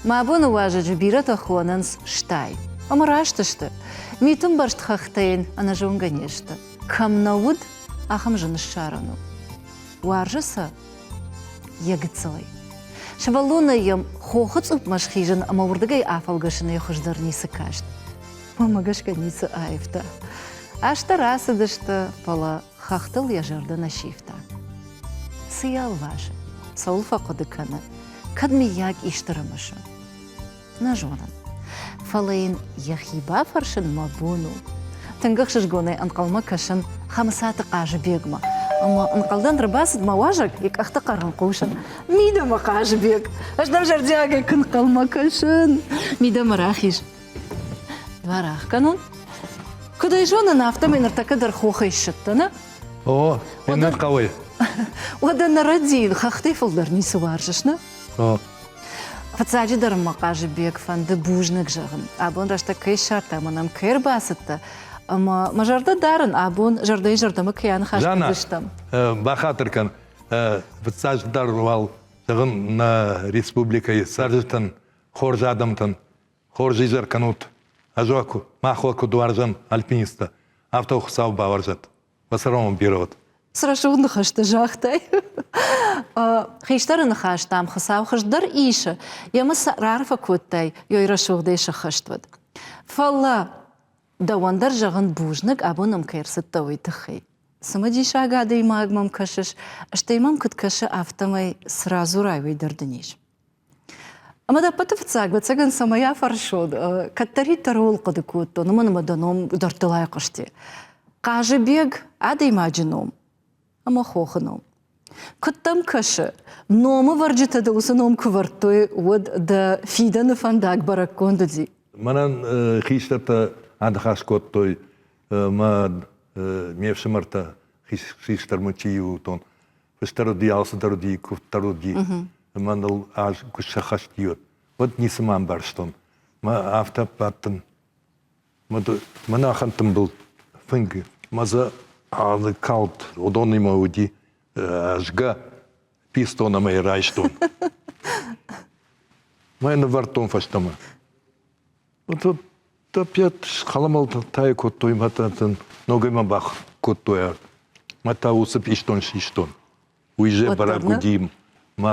Мӕ абоны уазӕджы бирӕтӕ хонынц стай. Ӕмӕ раст сты. Митымбӕрзт хӕхтӕ йын ӕнӕзонгӕ не сты. Кӕм нӕ уыд, ахӕм зын ссарӕн у. Уарзы сӕ йӕ гыццылӕй. Сывӕллонӕй йӕм хохы цъупмӕ схизын ӕмӕ уырдыгӕй афӕлгӕсынӕй хуыздӕр ницы каст. Мӕнмӕ гӕсгӕ ницы аивта. Азтӕ рацыдысты, фӕлӕ хӕхтыл йӕ зӕрдӕ нӕ сивта. Цы йӕ ӕлвасы, цӕуыл фӕхъуыды кӕны, кӕд мыййаг исты рымысы? Нӕ зонын. Фӕлӕ йын йӕхи бафӕрсын мӕ бон у. Тынг ӕхсызгонӕй ӕнхъӕлмӕ кӕсын Хӕмыцаты Хъазыбегмӕ. Ӕмӕ ӕнхъӕлдӕн ӕрбацыд мӕ уазӕг, йӕ къӕхты хъӕр ын хъусын. Мидӕмӕ, Хъазыбег! Ӕз дӕм зӕрдиагӕй куы нхъӕлмӕ кӕсын. Мидӕмӕ рахиз. Дуар ӕхгӕнон. Куыд ӕй зонын, афтӕмӕй ныртӕккӕ дӕр хохӕй ссыдтӕ, нӕ? О, иннӕ хъӕуӕй. Уӕдӕ нӕ рӕдийын, хӕхтӕй фылдӕр ницы уарзыс, нӕ? О. Фыццаджыдӕр мӕ Хъазыбег фӕнды бузныг зӕгъын. Абон рӕстӕг кӕй ссардта ӕмӕ нӕм кӕй ӕрбацыдтӕ, ӕмӕ мӕ зӕрдӕ дарын, абон зӕрдӕйы зӕрдӕмӕ кӕй аныхас кӕндзыстӕм. Бахатыр кӕн, фыццаджыдӕр уал зӕгъын нӕ республикӕйы цӕрджытӕн, хорз адӕмтӕн, хорз изӕр кӕнут. Ӕз уӕ мах уӕ куыд уарзӕм, альпинисттӕ, афтӕ Хуыцау бауарзӕд. Уӕ бирӕ уӕд. Цы рӕсугъд ныхӕстӕ загътай. Хистӕры ныхӕстӕм Хуыцау хуыздӕр исы, йемӕ цы раарфӕ кодтай, ёй рӕсугъдӕй сӕххӕст уӕд. Фӕлӕ дӕуӕн дӕр зӕгъын бузныг, абон ӕм кӕй ӕрцыдтӕ, уый тыххӕй. Цымыдисаг адӕймаг мӕм кӕсыс, стӕй мӕм куыд кӕсы, афтӕмӕй цы радзурай, уый дӕр дын ис. Ӕмӕ дӕ ӕппӕты фыццаг, ӕвӕццӕгӕн, цӕмӕй афӕрсон, кӕддӕриддӕр ууыл хъуыды кодтон, уымӕн ӕмӕ дӕ ном дӕрдтыл айхъуысти. Хъазыбег адӕймаджы ном ӕмӕ хохы ном. Куыд дӕм кӕсы, номӕвӕрджытӕ дыл уыцы ном куы вӕрдтой, уӕд дӕ фидӕны фӕндаг бӕрӕггонд уыди? Мӕнӕн хистӕртӕ аныхас кодтой мӕ ме фсымӕртӕ хистӕр мын чи уыдон фыстӕр уыди, алцыдӕр уыди, куывддӕр уыди. Ӕмӕ ныл аз куы сӕххӕст уӕд, уӕд ницы ма ӕмбӕрстон. Мӕ афтӕ бадтын. Мӕн ахӕм тымбыл фынг, мӕ дзы алы калд уыдонимӕ уыди згӕ пистон ӕмӕ йӕ райстон. Мӕ нывӕрдтон фӕстӕмӕ. Опять халамалтӕй кодтой, мӕ ногӕй мӕ бах кодтой. Мӕ та уыцы пистон систон. Уый же бӕрӕг уыди мӕ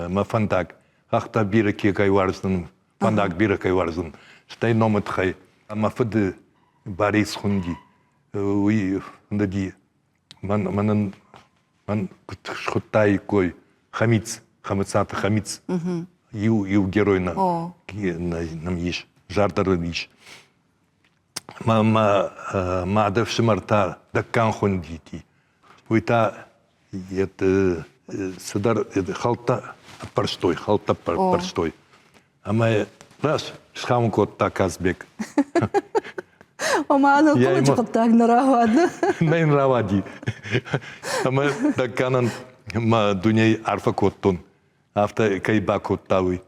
мӕ фӕндаг. Хӕхтӕ бирӕ кӕй уарзын, фӕндаг бирӕ кӕй уарзын. Стӕй номы тыххӕй мӕ фыды Барис хуынди. Уый фӕндыди мӕн, мӕнӕн мӕн куыд схуыдтаиккой Хӕмиц, Хӕмыцаты Хӕмиц. Иу, иу герой нӕ, нӕм ис, зардӕр ын ис. Мӕ, мӕ мады ӕфсымӕр та Дӕгкан хуындити. Уый та цыдӕр хӕлттӕ ӕппӕрстой, хӕлттӕ ӕппӕрстой. Ӕмӕ раст схауын кодта Казбек. Ома ӕнӕнхъӕлӕджы хъуыддаг нӕ рауад. Нӕ йын рауади. Ӕмӕ Дӕгканӕн мӕ дунейы арфӕ кодтон, афтӕ кӕй бакодта, уый.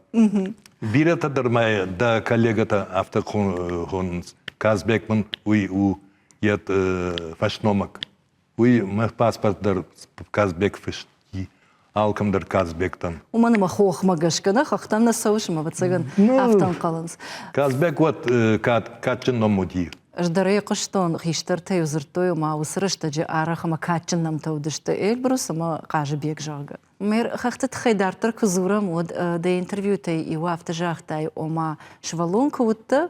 Бирӕтӕ дӕр мӕ дӕ коллегӕтӕ афтӕ хонынц. Казбек мын уый у йӕ фӕсномыг. Уый мӕ паспорт дӕр Казбек фыст алкӕм дӕр Казбектӕн. Уымӕн ӕмӕ хохмӕ гӕсгӕ нӕ хӕхтӕм нӕ цӕуыс ӕмӕ ӕвӕццӕгӕн афтӕ ӕнхъӕлынц. Казбек уӕд кад, кадджын ном уыди. Ӕз дӕр ӕй хъуыстон, хистӕртӕ-иу дзырдтой, ома уыцы рӕстӕджы арӕх ӕмӕ кадджын нӕмттӕ уыдысты Эльбрус ӕмӕ Хъазыбег, зӕгъгӕ. Мэр, хӕхты тыххӕй дарддӕр куы дзурӕм, уӕд дӕ интервьютӕй иу афтӕ загътай, ома сывӕллон куы уыдтӕ,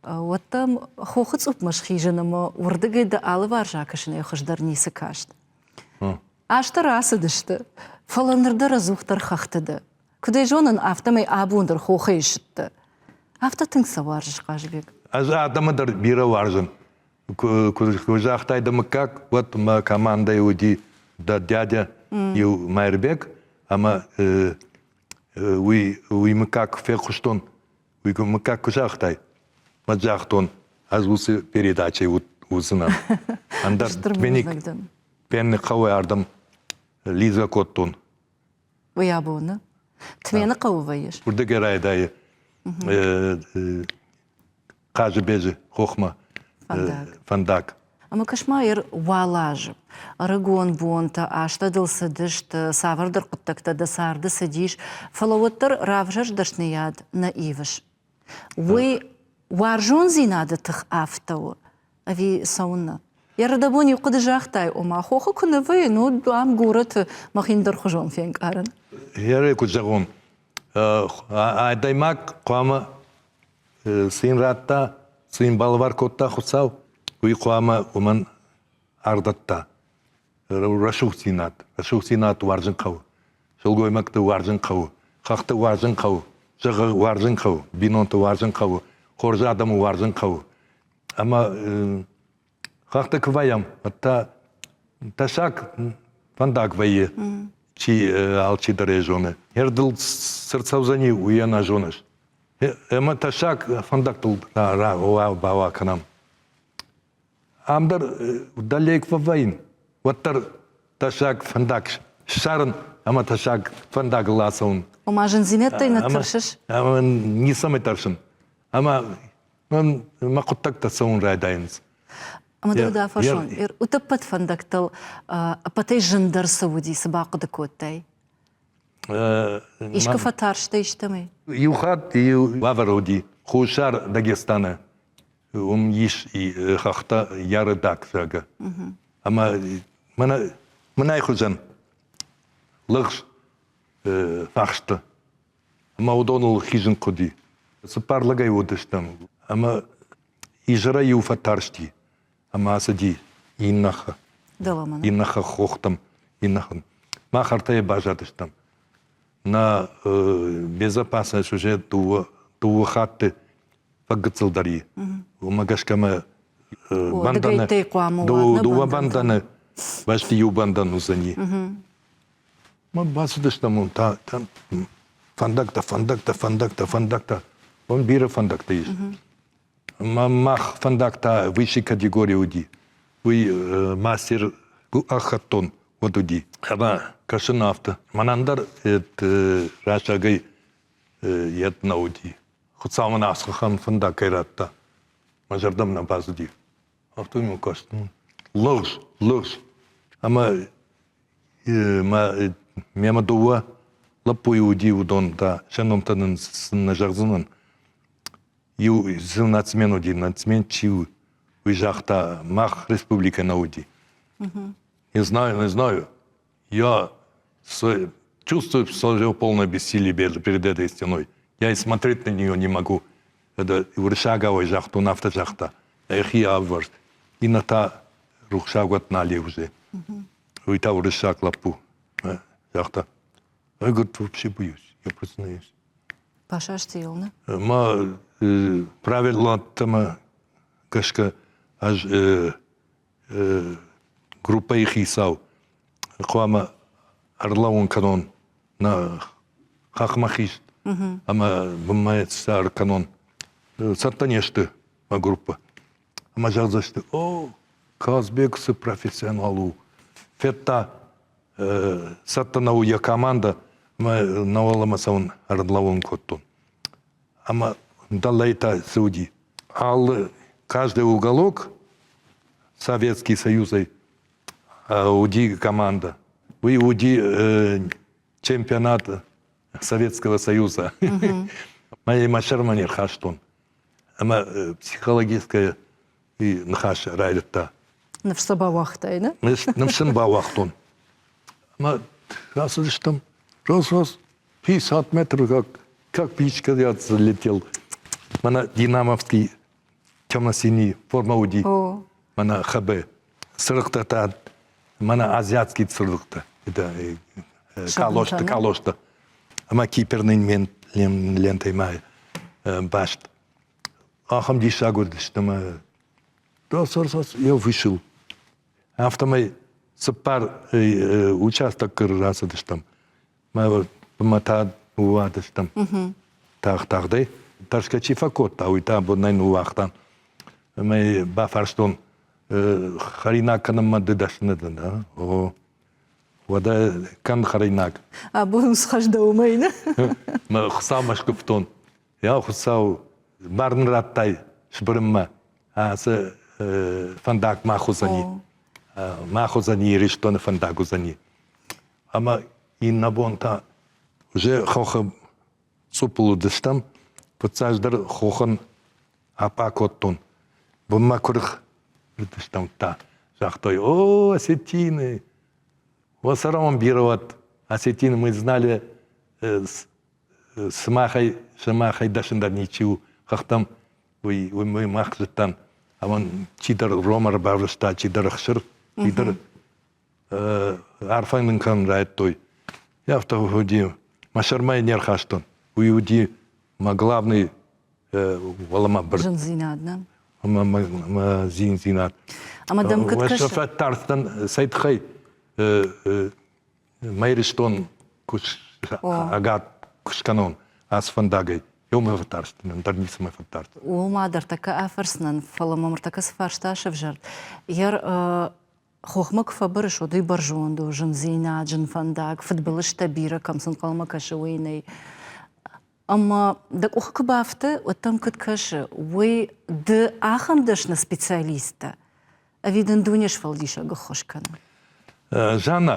уӕд дӕм хохы цъупмӕ схизын ӕмӕ уырдыгӕй дӕ алыварс акӕсынӕй хуыздӕр ницы каст. Азтӕ рацыдысты, фӕлӕ ныр дӕр ӕдзухдӕр хӕхты дӕ. Куыд ӕй зонын, афтӕмӕй абон дӕр хохӕй ссыдтӕ. Афтӕ тынг сӕ уарзыс, Хъазбег? Ӕз адӕмы дӕр бирӕ уарзын. Куы загътай дӕ мыггаг, уӕд мӕ командӕйы уыди дӕ дядя иу Майырбег, ӕмӕ уый, уый мыггаг фехъуыстон Уый мыггаг куы загътай, уӕд загътон, ӕз уыцы передачӕйы уыдзынӕн. Ӕндӕр Пенны хъӕуӕй ардӕм лидзгӕ кодтон. Уый абоны? Тмены хъӕуы вӕййыс? Уырдыгӕй райдайы Хъазыбеджы хохмӕ фӕндаг. Ӕмӕ кӕс-ма, ер уал азы, ӕрыгон бонтӕ, азтӕ дыл цыдысты, цавӕрдӕр хъуыддӕгтӕ дӕ царды цыдис, фӕлӕ уӕддӕр равзӕрст дӕсныйад нӕ ивыс. Уый уарзондзинады тых афтӕ у, ӕви цӕуыннӕ? Йӕ рдӕбон иу хъуыды загътай, ома хохы куы нӕ вӕййын, уӕд ам горӕты мӕхи ӕндӕрхуызон фенкъарын. Гъе куыд зӕгъон, адӕймаг хъуамӕ цы йын радта, цы йын балӕвар кодта Хуыцау, уый хъуамӕ уымӕн ӕрдӕтта. Рӕсугъддзинад, рӕсугъддзинад уарзын хъӕуы, сылгоймӕгты уарзын хъӕуы, хӕхты уарзын хъӕуы, зӕгъы уарзын хъӕуы, бинонты уарзын хъӕуы, хорз адӕмы уарзын хъӕуы. Ӕмӕ хӕхты куы вӕййӕм, уӕд та тӕссаг фӕндаг вӕййы, чи алчидӕр ӕй зоны. Ӕрдыл цы рцӕудзӕни, уый нӕ зоныс. Ӕмӕ тӕссаг фӕндӕгтыл бауа кӕнӕм. Ам дӕр дӕлейы куы фӕвӕййын, уӕддӕр тӕссаг фӕндаг ссарын ӕмӕ тӕссаг фӕндагыл ацӕуын. Ома зындзинӕдтӕй нӕ тӕрсыс? Ӕмӕ ницӕмӕй тӕрсын. Ӕмӕ мӕ хъуыддӕгтӕ цӕуын райдайынц. Ӕмӕ дӕ дӕ фӕрсон, утӕппӕт фӕндӕгтыл ӕппӕтӕй зындӕр цы уыди, цы бахъуыды кодтай? Искуы фӕтарстӕ истӕмӕй? Иу хатт иу уавӕр уыди Хуссар Дагестаны. Уым ис хӕхтӕ Ярыдаг, зӕгъгӕ. Ӕмӕ мӕнӕ мӕнӕй хуызӕн лӕгъз фӕхсты. Ӕмӕ уыдоныл хизын хъуыди. Цыппар лӕгӕй уыдыстӕм. Ӕмӕ изӕрӕй иу фӕтарсти ӕмӕ ацыди иннӕхы. Иннӕхы хохтӕм, иннӕхы. Мах ӕртӕйы баззадыстӕм. Нӕ безопасность уже дыууӕ хатты фӕггыццылдӕр и. Уымӕ гӕсгӕ мӕ бӕндӕны дыууӕ бӕндӕны бӕсты иу бӕндӕн уыдзӕни. Мӕ бацыдыстӕм уым та фӕндӕгтӕ, фӕндӕгтӕ, фӕндӕгтӕ, фӕндӕгтӕ. Уым бирӕ фӕндӕгтӕ ис. Мах фӕндаг та высшей категории уыди. Уый мастер ӕххӕттон уӕд уыди. Ӕмӕ кӕсын афтӕ. Мӕнӕн дӕр рӕстӕгӕй йед нӕ уыди. Хуыцау мын ахӕм фӕндаг кӕй радта, мӕ зӕрдӕм нӕ бацыди. Афтӕ мӕм каст. Лӕгъз, лӕгъз. Ӕмӕ мемӕ дыууӕ лӕппуйы уыди, уыдон та сӕ номтӕ нын сын нӕ зӕгъдзынӕн. Иу дзы нацмен уыди, нацмен чи у, уый загъта, мах республикӕ нӕ уыди. Не знаю, не знаю. Я чувствую свое полное бессилие перед этой стеной. Я и смотреть на нее не могу. Это уырыссагау загътон, афтӕ загъта. Ӕхи ӕввӕрст. Иннӕ та рухсагуат нал уже. Уый та уырыссаг лӕппу загъта. Я, говорит, вообще боюсь, я признаюсь. Басасти йыл, нӕ? Ма правилӕтӕмӕ гӕсгӕ ӕз группӕйы хицау хъуамӕ ӕрлӕууын кӕнон нӕ хахмӕ хист ӕмӕ бынмӕ сӕ ӕркӕнон. Цӕттӕ не сты мӕ группӕ. Ӕмӕ зӕгъдзысты, о, Казбек цы профессионал у. Федта, цӕттӕ нӕу йӕ командӕ, ӕмӕ нӕ уӕлӕмӕ цӕуын ӕрлӕууын кодтон. Ӕмӕ дӕлӕй та цы уыди? Алы каждый уголок Советский Союзӕй уыди командӕ. Уый уыди чемпионат Советского Союза. Мӕ сӕрмӕ не рхастон. Ӕмӕ психологическая ныхас райдыдта. Ныфс сӕ бауагътай, нӕ? Ныфс ын бауагътон. Ӕмӕ рацыдыстӕм. Раз-раз, 50 метров, как, как птичка я залетел. Мӕнӕ динамовский темно-синий форма уыди. Мӕнӕ ХБ. Цырыхътӕ та мӕнӕ азиатский цырыхътӕ. Это калошты, калошты. Ӕмӕ киперный лентӕй ма баст. Ахӕм диссаг уыдысты ӕмӕ я вышел. Афтӕмӕй цыппар участокы рацыдыстӕм. Мӕ та ныууадыстӕм тагъд-тагъдӕй. Тӕрсгӕ чи фӕкодта, уый та бонӕй ныууагъта. Ӕмӕ бафарстон, хӕринаг кӕнынмӕ ды дӕсны дӕ? О, уӕдӕ кӕн хӕринаг. Абон схӕс дӕумӕ, нӕ? Мӕ Хуыцаумӕ скуывтон. Я Хуыцау, бар нын радтай сбырынмӕ. Ацы фӕндаг мах уыдзӕни. Мах уыдзӕни Ирыстоны фӕндаг уыдзӕни. Ӕмӕ иннӕ бон та уже хохы цъуппыл уыдыстӕм. Фыццаджыдӕр хохӕн апъа кодтон. Бынмӕ куырх уыдыстӕм та. Загътой, о, осетины, Уӕ бирӕ уӕд, осетины мы знали сымахӕй, сымахӕй дӕсындӕр ничи у хӕхтӕм, уый, уый мах зыдтам. Ӕмӕ чидӕр ром ӕрбаврыста, чидӕр ӕхсыр, чидӕр арфӕ нын кӕнын райдыдтой. Афтӕ уыди, мӕ сӕрмӕ не рхастон. Уый уыди мӕ главный уӕлӕмӕ бырд. Зындзинад, нӕ? Ӕмӕ мӕ зиндзинад. Ӕмӕ дӕм куыд кӕсы? Фӕтарстӕн цӕй тыххӕй мӕ Ирыстон ӕгад куы скӕнон ацы фӕндагӕй. Еумӕ фӕтарстӕн, ӕндӕр ницӕмӕ фӕтарстӕн. Уымӕ дӕр тӕккӕ афӕрсынӕн, фӕлӕ мӕм ӕртӕккӕ цы фарста сӕвзӕрд, Хохмӕ куы фӕбырыс, уӕд уый бӕрзонд у, зындзинад, зын фӕндаг, фыдбылызтӕ бирӕ кӕм сын хъӕлмӕ кӕсы, уый нӕй. Ӕмӕ дӕ къухы куы бафты, уӕд дӕм куыд кӕсы, уый ды ахӕм дӕсны специалист дӕ, ӕви дын дуне сфӕлдисӕг ӕххуыс кӕны? Жанна,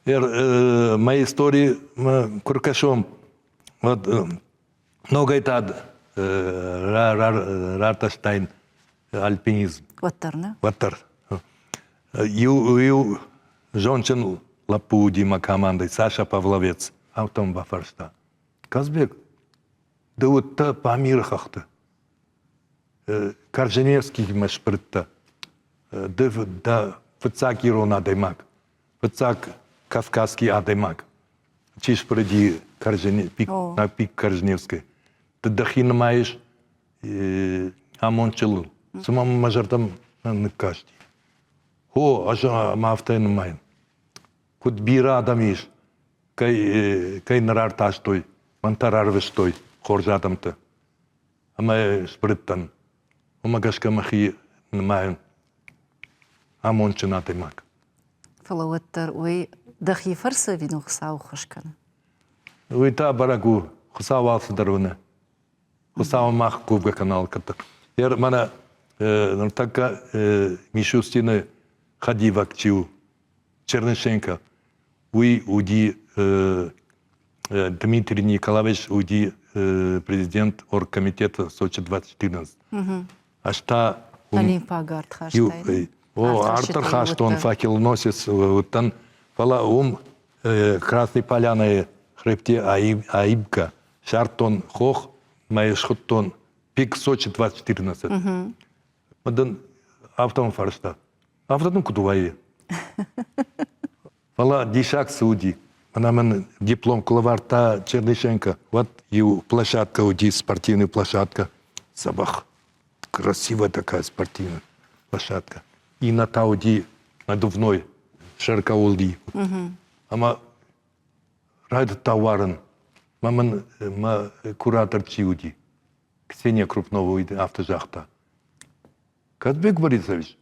мӕ истори куы ркӕсон, уӕд ногӕй та рартӕстаин альпинизм. Уӕддӕр нӕ? Уӕддӕр. Иу, иу зондджын лӕппу уыди мӕ командӕй, Саша Павловец, афтӕ мын бафарста. Казбек, ды уыдтӕ Памиры хӕхты. Корженевскиймӕ сбырдтӕ. Ды дӕ фыццаг ирон адӕймаг, фыццаг кавказский адӕймаг. Чи сбырыди пик Корженевской. Ды дӕхи нымайыс амондджыныл. Цыма мӕ зӕрдӕм ныккасти. О, ӕз ӕмӕ афтӕ нымайын. Куыд бирӕ адӕм ис, кӕй, кӕй нӕ рартастой, мӕн та рарвыстой хорз адӕмты. Ӕмӕ сбырыдтӕн. Уымӕ гӕсгӕ мӕхи нымайын амондджын адӕймаг. Фӕлӕ уӕддӕр уый дӕхи фӕрцы ӕви дын Хуыцау ӕххуыс кӕны? Уый та бӕрӕг у, Хуыцау алцыдӕр уыны. Хуыцау мах кувгӕ канал кӕддӕр. Мӕнӕ ныртӕккӕ Мишустины хӕдивӕг чи у, Чернышенко, уый уыди Дмитрий Николаевич уыди президент оргкомитета Сочи 2014. Ӕз та Олимпаг арт хастай. О, арт ӕрхастон, факелоносец уыдтӕн, фӕлӕ уым Красной Полянайы хребте аибгӕ сӕрдтон хох, мӕ схуыдтон пик Сочи 2014. Мӕ дын афтӕ мӕ фарста. Афтӕ дын куыд вӕййы? Фӕлӕ диссаг цы уыди? Мӕнӕ мын диплом куы лӕвӕрдта Чернышенко, уӕд иу площадка уыди, спортивная площадка. Дзӕбӕх, красивая такая спортивная площадка. Иннӕ та уыди надувной, широкоуылди. Ӕмӕ райдыдта уарын. Мӕ мын мӕ куратор чи уыди, Ксения Крупнова уый афтӕ загъта. Казбек Борисович,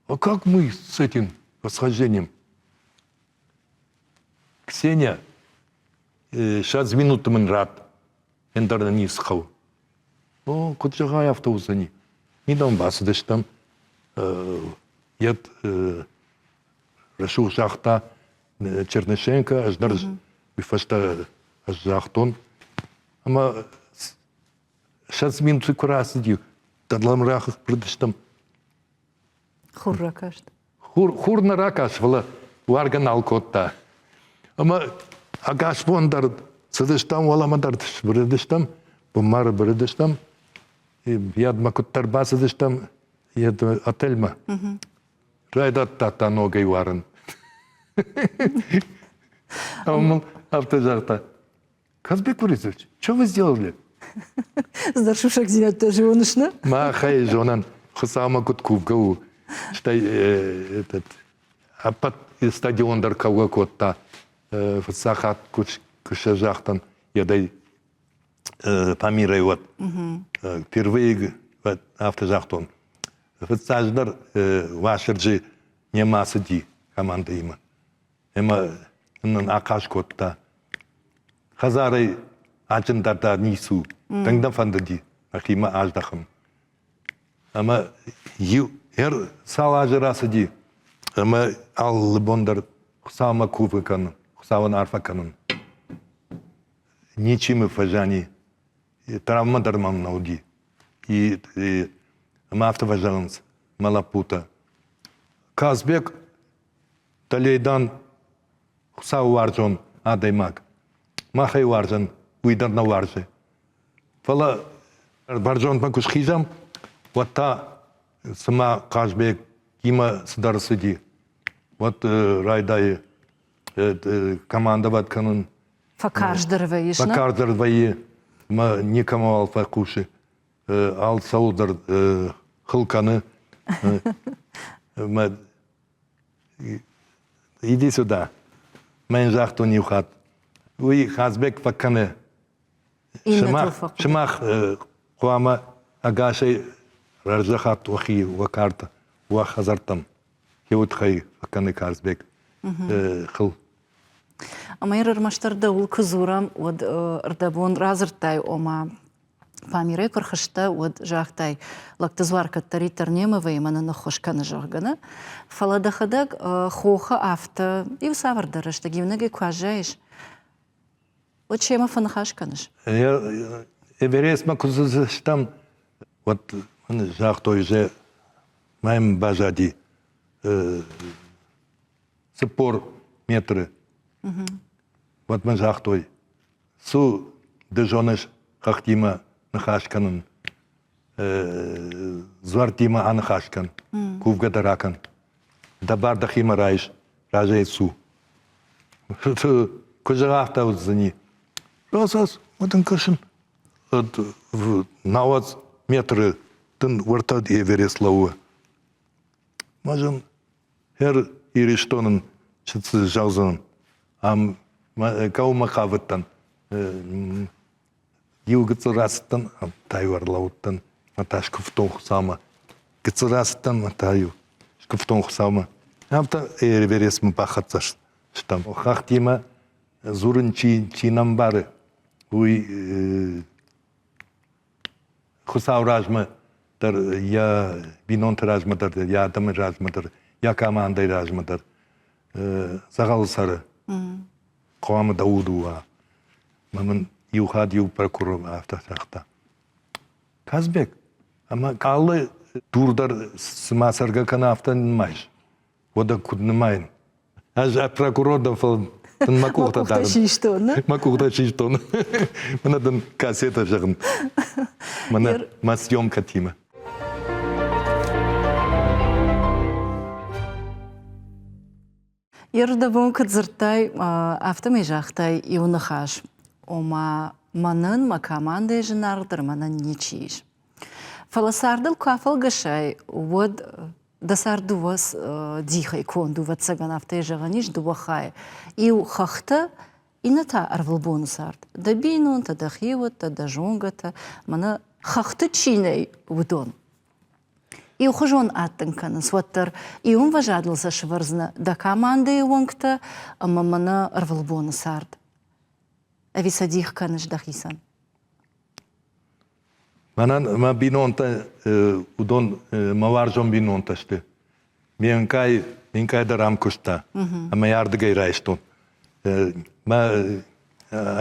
а как мы с этим восхождением? Ксения, 60 минут мын ратт, ӕндӕр ницы хъӕуы. О, куыд зӕгъай, афтӕ уыдзӕни. Мидӕм бацыдыстӕм, йӕ рӕсугъд загъта Чернышенко, ӕз дӕр уый фӕстӕ ӕз загътон. Ӕмӕ 60 минуты куы рацыди, дӕлӕм рахызтыстӕм. Хур ракаст. Хур, хур нӕ ракаст, фӕлӕ уаргӕ нал кодта. Ӕмӕ ӕгас бон дӕр цыдыстӕм, уӕлӕмӕ дӕр сбырыдыстӕм, бынмӕ бырыдыстӕм. Йӕдмӕ куыддӕр бацыдыстӕм йӕд отельмӕ. Райдадта та ногӕй уарын. Ӕмӕ мыл афтӕ загъта, Казбек Борисович, что вы сделали? Цыдӕр сусӕгдзинӕдтӕ зоныс, нӕ? Махӕй зонӕн, Хуыцаумӕ куыд кувгӕ у. Стӕй этот, ӕппӕт стадион дӕр кӕугӕ кодта. Фыццаг хатт куы загътан, йӕдӕй Памирӕй уӕд. Впервые афтӕ загътон. Фыццаджыдӕр Уастырджи немӕ ацыди командӕимӕ. Ӕмӕ нын ахъаз кодта. Хӕдзарӕй адджындӕр дӕр ницы у. Тынг дӕ фӕндыди нӕхимӕ аздӕхын. Ӕмӕ иу Ӕр цал азы рацыди, ӕмӕ алы бон дӕр Хуыцаумӕ кувгӕ кӕнын, Хуыцауӕн арфӕ кӕнын. Ничи мын фӕзани, травмӕ дӕр мӕм нӕ уыди. Ӕмӕ афтӕ фӕзӕгъынц мӕ лӕппутӕ. Казбек Толейдан Хуыцауы уарзон адӕймаг. Мах ӕй уарзӕн, уый дӕр нӕ уарзы. Фӕлӕ бӕрзондмӕ куы схизӕм, уӕд та цыма Хъазбегимӕ цыдӕр цыди, уӕд райдайы командовать кӕнын. Фӕкарздӕр вӕййыс, нӕ? Фӕкарздӕр вӕййы, мӕ никӕмӕуал фӕхъусы. Алцӕуыл дӕр хыл кӕны. Мӕ иди сюда. Мӕн загътон иу хатт. Уый Хазбег фӕкӕны. Сымах хъуамӕ ӕгасӕй рӕрзӕхат уӕхи уӕ карты, уӕ хӕдзӕрттӕм. Хеуытхӕй фӕкӕны Казбек хыл. Ӕмӕ ӕрмӕстдӕр дӕуыл куы дзурӕм, уӕд ӕрдӕбон радзырдтай, ома Памирӕй куы рхызтӕ, уӕд загътай, лӕгты дзуар кӕддӕриддӕр немӕ вӕййы, мӕнӕ ныххуыс кӕны, зӕгъгӕ, нӕ? Фӕлӕ дӕхӕдӕг хохы афтӕ иу цавӕрдӕр рӕстӕг иунӕгӕй куы аззайыс, уӕд семӕ фӕныхас кӕныс? Эверестмӕ куы цыдыстӕм, уӕд загътой, że мӕм баззади 40 метры. Уӕд мын загътой, цу, ды зоныс хӕхтимӕ ныхас кӕнын, дзуӕрттимӕ аныхас кӕн, кувгӕ дӕр акӕн. Дӕ бар дӕхимӕ райс, разӕй цу. Куы зӕгъа, афтӕ уыдзӕни. Рацас, уӕд ын кӕсын. Науӕдз метры дын уӕртӕ Эверест лӕууы. Ма зын, Хӕр Иристонӕн цы зӕгъдзӕн, ам кӕуылмӕ хъавыдтӕн. Иу гыццыл рацыдтӕн, та-иу ӕрлӕууыдтӕн, ӕмӕ та скуывтон Хуыцаумӕ. Гыццыл рацыдтӕн ӕмӕ та-иу скуывтон Хуыцаумӕ. Афтӕ Эверестмӕ бахӕццӕ стӕм. Хӕхтимӕ дзурын чи нӕ мбары, уый Хуыцау размӕ дӕр, йӕ бинонты размӕ дӕр, йӕ адӕмы размӕ дӕр, йӕ командӕйы размӕ дӕр дзӕгъӕлы цӕры. Хъуамӕ дӕ уд уа. Мӕ мын иу хатт иу прокурор афтӕ загъта. Казбек, ӕмӕ алы дур дӕр цыма цӕргӕ кӕна, афтӕ нымайыс. Уӕдӕ куыд нымайын? Ӕз прокурор дӕн, фӕлӕ дын мӕ къухтӕ дарын. систон. Мӕ къухтӕ систон. Мӕнӕ дын кассетӕ зӕгъын. Мӕнӕ мӕ съемкӕтимӕ. Ердӕбон куыд дзырдтай, афтӕмӕй загътай иу ныхас, ома мӕнӕн мӕ командӕйы зынаргъдӕр мӕнӕн ничи ис. Фӕлӕ цардыл куы афӕлгӕсай, уӕд дӕ цард дыууӕ дихӕй конд у, ӕвӕццӕгӕн, афтӕ зӕгъӕн ис, дыууӕ хайы. Иу хӕхтӕ, иннӕ та ӕрвылбоны цард. Дӕ бинонтӕ, дӕ хиуӕттӕ, дӕ зонгӕтӕ, мӕнӕ хӕхты чи нӕй, уыдон. Иухуызон ад дын кӕнынц, уӕддӕр иу ӕмвӕзадыл сӕ сӕвӕрдзынӕ дӕ командӕйы уӕнгтӕ ӕмӕ мӕнӕ ӕрвылбоны цард. Ӕви сӕ дих кӕныс дӕхицӕн? Мӕнӕн мӕ бинонтӕ, уыдон мӕ уарзон бинонтӕ сты. Ме нкъай, ме нкъай дӕр ам куыста ӕмӕ йӕ ардыгӕй райстон. Мӕ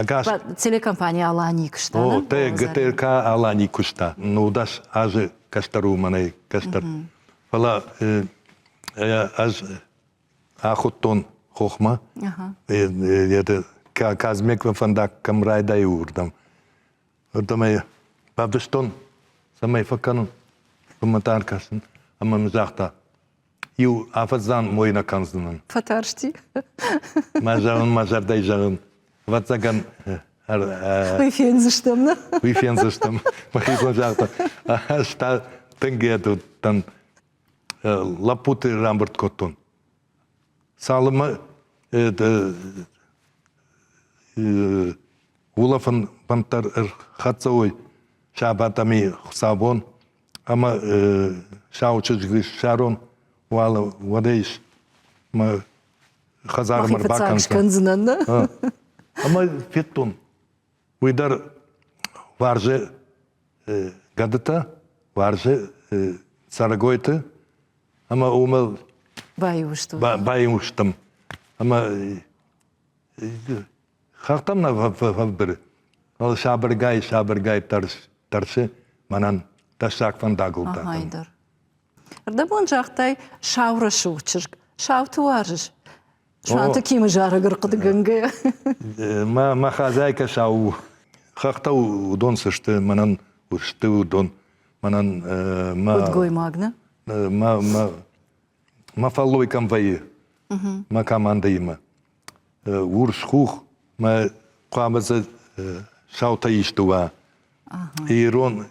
ӕгас... Телекомпани Алани куыста, О, ГТРК Алани куыста. 19 азы кӕстӕр у мӕнӕй кӕстӕр. Фӕлӕ ӕз ахуыдтон хохмӕ. Казмекмӕ фӕндаг кӕм райдайы, уырдӕм. Уырдӕм ӕй бавдыстон, цӕмӕй фӕкӕнон, уымӕ та ӕркӕсын. Ӕмӕ мын загъта, иу афӕдзӕн мой нӕ кӕндзынӕн. Фӕтарсти? Мӕ зӕгъын, мӕ зӕрдӕй зӕгъын, ӕвӕццӕгӕн Уый фендзыстӕм, нӕ? Уый фендзыстӕм. Мӕхи куы загъта, ӕз та тынг уыдтӕн. Лӕппуты рамбырд кодтон. Цалынмӕ улӕфӕн бӕнттӕ ӕрхӕццӕ уой сабат ӕмӕ хуыцаубон ӕмӕ сау чызг ссарон, уал уӕдӕй ис мӕ хӕдзармӕ ӕрбакӕндзынӕн. Ӕмӕ федтон, уый дӕр уарзы гӕдытӕ, уарзы цӕрӕгойты. Ӕмӕ уымӕ баиу стут. Баиу стӕм. Ӕмӕ хӕхтӕм нӕ фӕбыры. Фӕлӕ сабыргай, сабыргай тӕрсы мӕнӕн тӕссаг фӕндагыл дӕр. Ӕрдӕбон загътай, сау рӕсугъд чызг. Сауты уарзыс? Суанты Кимы зарӕг ӕрхъуыдыгӕнгӕйӕ. Мӕ, мӕ хозяйка сау у. Хӕхтӕ уыдон цы сты, мӕнӕн сты уыдон. Мӕнӕн мӕ... Удгоймаг, нӕ? Мӕ, мӕ, мӕ фӕллой кӕм вӕййы, мӕ командӕимӕ. Урс хух, мӕ хъуамӕ дзы саутӕ исты уа. Ирон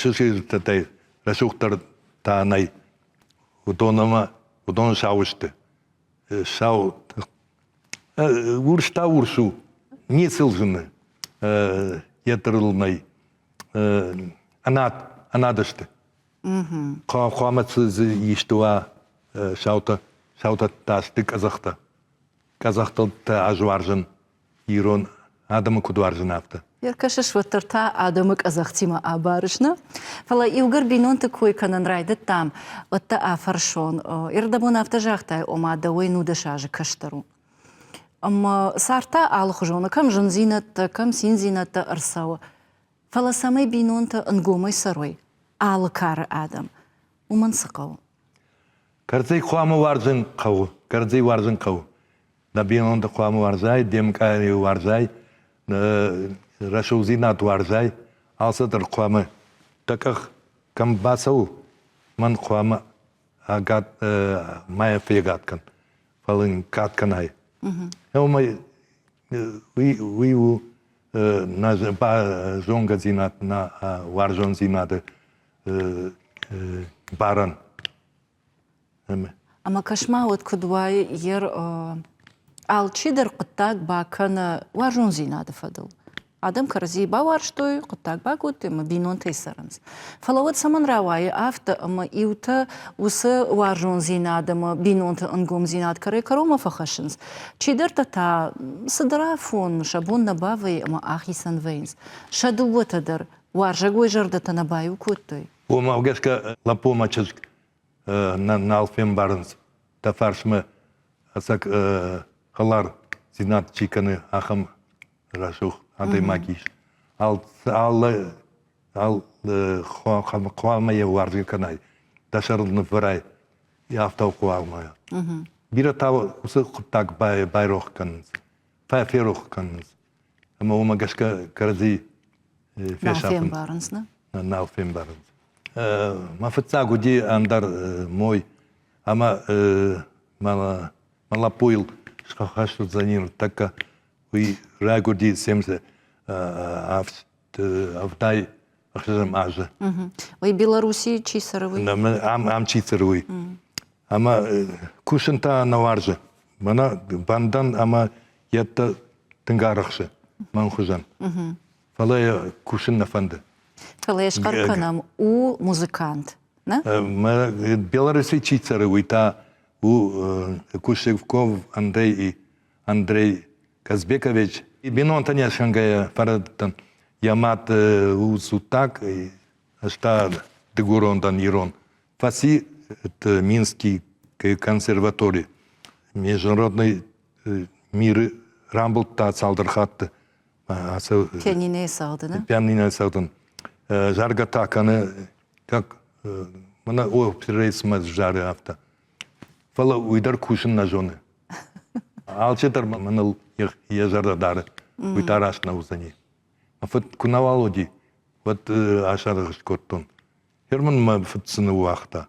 чызджытӕй рӕсугъддӕр та нӕй. Уыдон ӕмӕ уыдон сау сты. Сау урс та урс у, ницы ыл зыны, йӕ дырыл нӕй. Ӕнад, ӕнад сты. Хъуамӕ дзы исты уа саутӕ, саутӕ та сты къӕдзӕхтӕ. Къӕдзӕхтыл та ӕз уарзын ирон адӕмы куыд уарзын, афтӕ. Ӕркӕсыс, уӕддӕр та адӕмы къӕдзӕхтимӕ абарыс, нӕ? Фӕлӕ иугӕр бинонты кой кӕнын райдыдтам, уӕд дӕ афӕрсон. Ӕрдӕбон афтӕ загътай, ома дӕуӕй 19 азы кӕстӕр у. Ӕмӕ цард та алыхуызон, кӕм зындзинӕдтӕ, кӕм циндзинӕдтӕ ӕрцӕуы. Фӕлӕ цӕмӕй бинонтӕ ӕнгомӕй цӕрой, алы кары адӕм, уымӕн цы хъӕуы? Кӕрдзӕй хъуамӕ уарзын хъӕуы, кӕрдзӕй уарзын хъӕуы. Дӕ бинонты хъуамӕ уарзай, де мкъайы уарзай, рӕсугъддзинад уарзай, алцыдӕр хъуамӕ дӕ къах кӕм бацӕуы, мӕн хъуамӕ ӕгад ма фегад кӕн, фӕлӕ йын кад кӕнай. Уымӕй уый, уый у нӕ зонгӕдзинад, нӕ уарзондзинады барӕн. Ӕмӕ кӕс-ма, уӕд куыд уайы, йер алчидӕр хъуыддаг бакӕны уарзондзинады фӕдыл. Адӕм кӕрӕдзийы бауарзтой, хъуыддаг бакодтой ӕмӕ бинонтӕй цӕрынц. Фӕлӕ уӕд цӕмӕн рауайы афтӕ, ӕмӕ иутӕ уыцы уарзондзинад ӕмӕ бинонты ӕнгомдзинад кӕрӕй-кӕронмӕ фӕхӕссынц, чидӕртӕ та цыдӕр афон сӕ бон нӕ бавӕййы ӕмӕ ахицӕн вӕййынц. Сӕ дыууӕтӕ дӕр уарзӕгой зӕрдӕтӕ нӕ баиу кодтой. Уымӕ гӕсгӕ лӕппу ӕмӕ чызг нал фембарынц, дӕ фарсмӕ ӕцӕг хӕлардзинад чи кӕны, ахӕм рӕсугъд адӕймаг ис. Алы хъуамӕ йӕ уарзгӕ кӕнай, дӕ сӕрыл ныввӕрай, афтӕ хъуамӕ. Бирӕтӕ уыцы хъуыддаг байрох кӕнынц, ферох кӕнынц. Ӕмӕ уымӕ гӕсгӕ кӕрӕдзи фесафынц. Нал фембарынц, нӕ? Нал фембарынц. Мӕ фыццаг уыди ӕндӕр мой, ӕмӕ мӕ лӕппуйыл схӕст уыдзӕни ныртӕккӕ. Уый райгуырди семьдесят ӕвдай ӕхсӕзӕм азы. Уый Белоруссийы чи цӕры, уый? Ам, ам чи цӕры, уый. Ӕмӕ кусын та нӕ уарзы. Мӕнӕ бӕндӕн ӕмӕ йедтӕ тынг арӕхсы мӕн хуызӕн. Фӕлӕ йӕ кусын нӕ фӕнды. Фӕлӕ йӕ схъӕр кӕнӕм, у музыкант. Нӕ? Белоруссийы чи цӕры, уый та у Кушевков Андрей и Андрей Казбекович. Бинонтӕ не схӕнгӕйӕ фӕрӕдтӕн. Йӕ мад у дзуттаг, ӕз та дыгурон дӕн ирон. Фӕци Минский консерватори. Международный миры рамбылдта цалдӕр хатты. Пианинойы цӕгъдын? Пианинойы цӕгъдын. Заргӕ та кӕны, как мӕнӕ оперейсмӕ зары афтӕ. Фӕлӕ уый дӕр кусын нӕ зоны. Алчидӕр мӕныл йӕ зӕрдӕ дары, уый та раст нӕ уыдзӕни. Мӕ фыд куы нӕуал уыди, уӕд асаргъ кодтон. Гер мын мӕ фыд цы ныууагъта?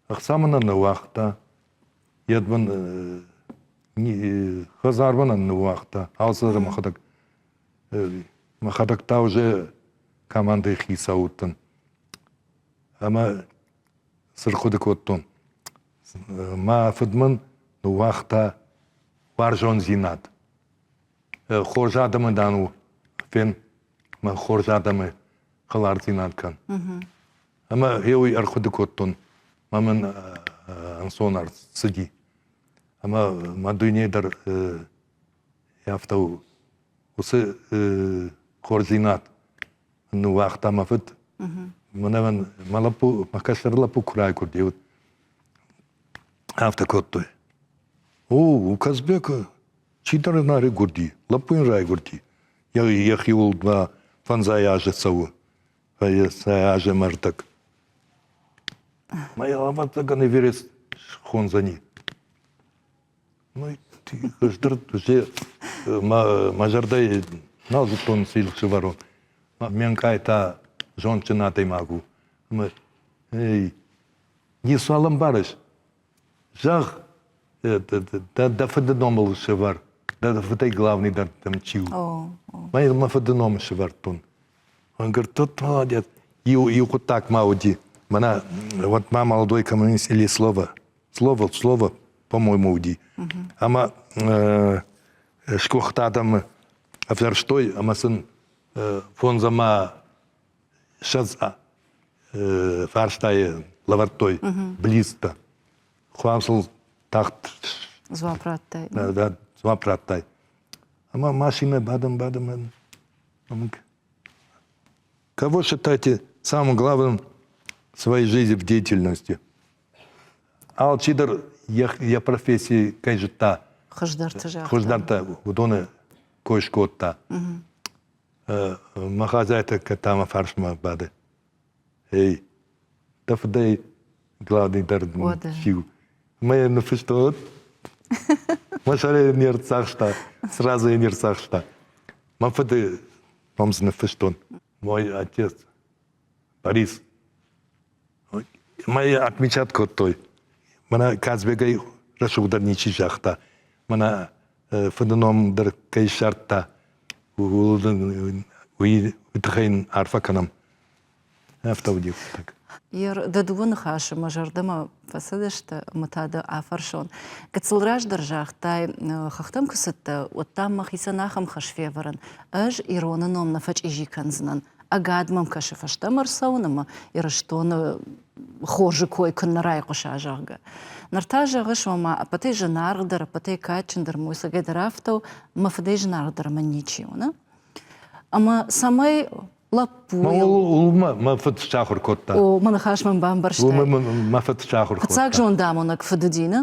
Ӕхца мын нӕ ныууагъта, йед мын хӕдзар мын ныууагъта, алцыдӕр мӕхӕдӕг мӕхӕдӕг та уже командӕйы хицау уыдтӕн. Ӕмӕ цы рхъуыды кодтон? Мӕ фыд мын ныууагъта уарзондзинад. Хорз адӕмы дӕн у, фен, мӕ хорз адӕмы хӕлардзинад кӕн. Ӕмӕ гъе уый ӕрхъуыды кодтон, мӕ мын ӕнцон ӕрцыди. Ӕмӕ мӕ дуне дӕр афтӕ у. Уыцы хорздзинад ныууагъта мӕ фыд. Мӕнӕн мӕ лӕппу, мӕ кӕстӕр лӕппу куы райгуырди, уӕд афтӕ кодтой. О, у Казбек чидӕр ын райгуырди, лӕппу йын райгуырди. Йӕхиуыл ма фӕндзай азы цӕуы, фӕндзай азы мӕрдӕг. Мӕ ӕвӕццӕгӕн Эверест схондзӕни. Ну, ӕз дӕр мӕ зӕрдӕйы нал зыдтон цы сывӕрон. Ме нкъай та зондджын адӕймаг у. Ӕмӕ эй, ницуал ӕмбарыс? Зӕгъ, дӕ фыды номыл сӕвӕр. Дӕ фыдӕй главный дӕр дӕм чи у? Мӕ мӕ фыды ном сӕвӕрдтон. Ӕнгӕртты молодец. Иу, иу хъуыддаг ма уыди. Мӕнӕ вот ма молодой коммунист или слово слово слово, по-моему, уыди. Ӕмӕ сгуыхт адӕмы ӕвзӕрстой ӕмӕ сын фондз ӕмӕ ссӕдз фарстайы лӕвӕрдтой близтӕ. Хуам сыл тагъд дзуапп радтай. Дзуапп радтай. Ӕмӕ машинӕ бадӕм, бадӕм. Кого считаете самым главным в своей жизни в деятельности? Алчидӕр йӕ професси кӕй зыдта, хуыздӕрты загъта. Хуыздӕртӕ уыдоны кой скодта. Мӕ хӕдзӕйтӕ кӕд мӕ фарсмӕ бады. Эй, дӕ фыдӕй главный дӕр сиу. Мӕ йӕ ныффыстон. Мӕ сӕрӕй не рцахста, сразу йӕ не рцахста. Мӕ фыды ном дзы ныффыстон. Мой отец Борис. Мӕ отмечать кодтой. Мӕнӕ Казбегӕй рӕсугъддӕр ничи загъта. Мӕнӕ фыды ном дӕр кӕй ссардта, уый тыххӕй йын арфӕ кӕнӕм. Афтӕ уыди хъуыддаг. Дӕ дыууӕ ныхасы мӕ зӕрдӕмӕ фӕцыдысты ӕмӕ та дӕ афӕрсон. Гыццыл раздӕр загътай, хӕхтӕм куы цыдтӕ, уӕд дӕм мӕхицӕн ахӕм хӕс февӕрын. Ӕз ироны ном нӕ фӕчъизи кӕндзынӕн. Ӕгад мӕм кӕсы фӕстӕмӕ ӕрцӕуын ӕмӕ Ирыстоны хорзы кой куыннӕ райхъуыса, зӕгъгӕ. Ныр та зӕгъыс, ома ӕппӕтӕй зынаргъдӕр, ӕппӕтӕй кадджындӕр мусӕгӕй дӕр афтӕ у, мӕ фыдӕй зынаргъдӕр мын ничи у, нӕ? Ӕмӕ цӕмӕй лӕппуйыл... Уымӕ мӕ фыд сахуыр кодта. О, мӕ ныхас мын бамбӕрстай. Уымӕ мӕ фыд сахуыр кодта. Фыццаг зондамонӕг фыд уыди, нӕ?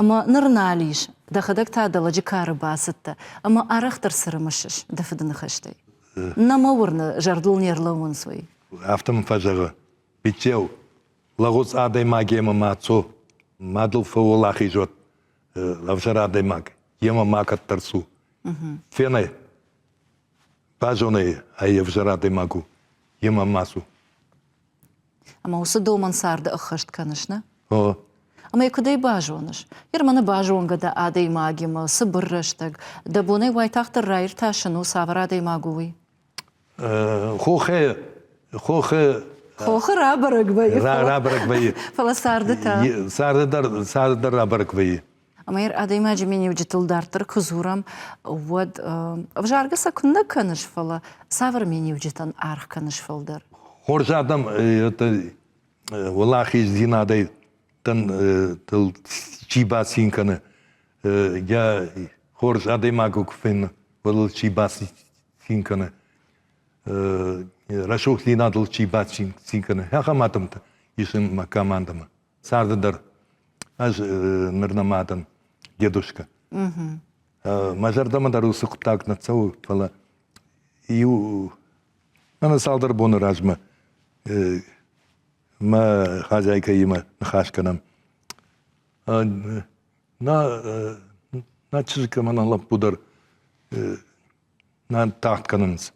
Ӕмӕ ныр нал ис, дӕхӕдӕг та дӕ лӕджы кары бацыдтӕ ӕмӕ арӕхдӕр цы рымысыс дӕ фыды ныхӕстӕй? Нӕ мӕ уырны, зӕрдыл не рлӕууынц уый. Афтӕ мын фӕзӕгъы, Биццеу, лӕгъуз адӕймагемӕ ма цо, ма дыл фӕуӕлахиз уӕд ӕвзӕр адӕймаг, емӕ ма кӕддӕр цу. Фенай, базонай ӕй ӕвзӕр адӕймаг у, емӕ ма цу. Ӕмӕ уыцы домӕн царды ӕххӕст кӕныс, нӕ? О. Ӕмӕ йӕ куыдӕй базоныс? Ерманы базонгӕ дӕ адӕймагимӕ, цыбыр рӕстӕг. Дӕ бонӕй уайтагъддӕр раиртасын у, цавӕр адӕймаг у, уый? Хохы хохы Хохы рабӕрӕг вӕййы. Рабӕрӕг вӕййы. Фӕлӕ царды та? Царды дӕр, царды дӕр рабӕрӕг вӕййы. Ӕмӕ адӕймаджы миниуджытыл дарддӕр куы дзурӕм, уӕд ӕвзаргӕ сӕ куыннӕ кӕныс, фӕлӕ цавӕр миниуджытӕн аргъ кӕныс фылдӕр? Хорз адӕм уӕлахиздзинадӕй чи бацин кӕны, йӕ хорз адӕймагыл куы фены, уӕд ыл чи бацин кӕны, рӕсугъддзинадыл чи бацин кӕны, ахӕм адӕмтӕ исын мӕ командӕмӕ. Царды дӕр ӕз ныр нӕма дӕн дедушка. Мӕ зӕрдӕмӕ дӕр уыцы хъуыддаг нӕ цӕуы, фӕлӕ иу мӕнӕ цалдӕр боны размӕ мӕ хозяйкӕимӕ ныхас кӕнӕм. Нӕ, нӕ чызг ӕмӕ нӕ лӕппу дӕр нӕ тагъд кӕнынц,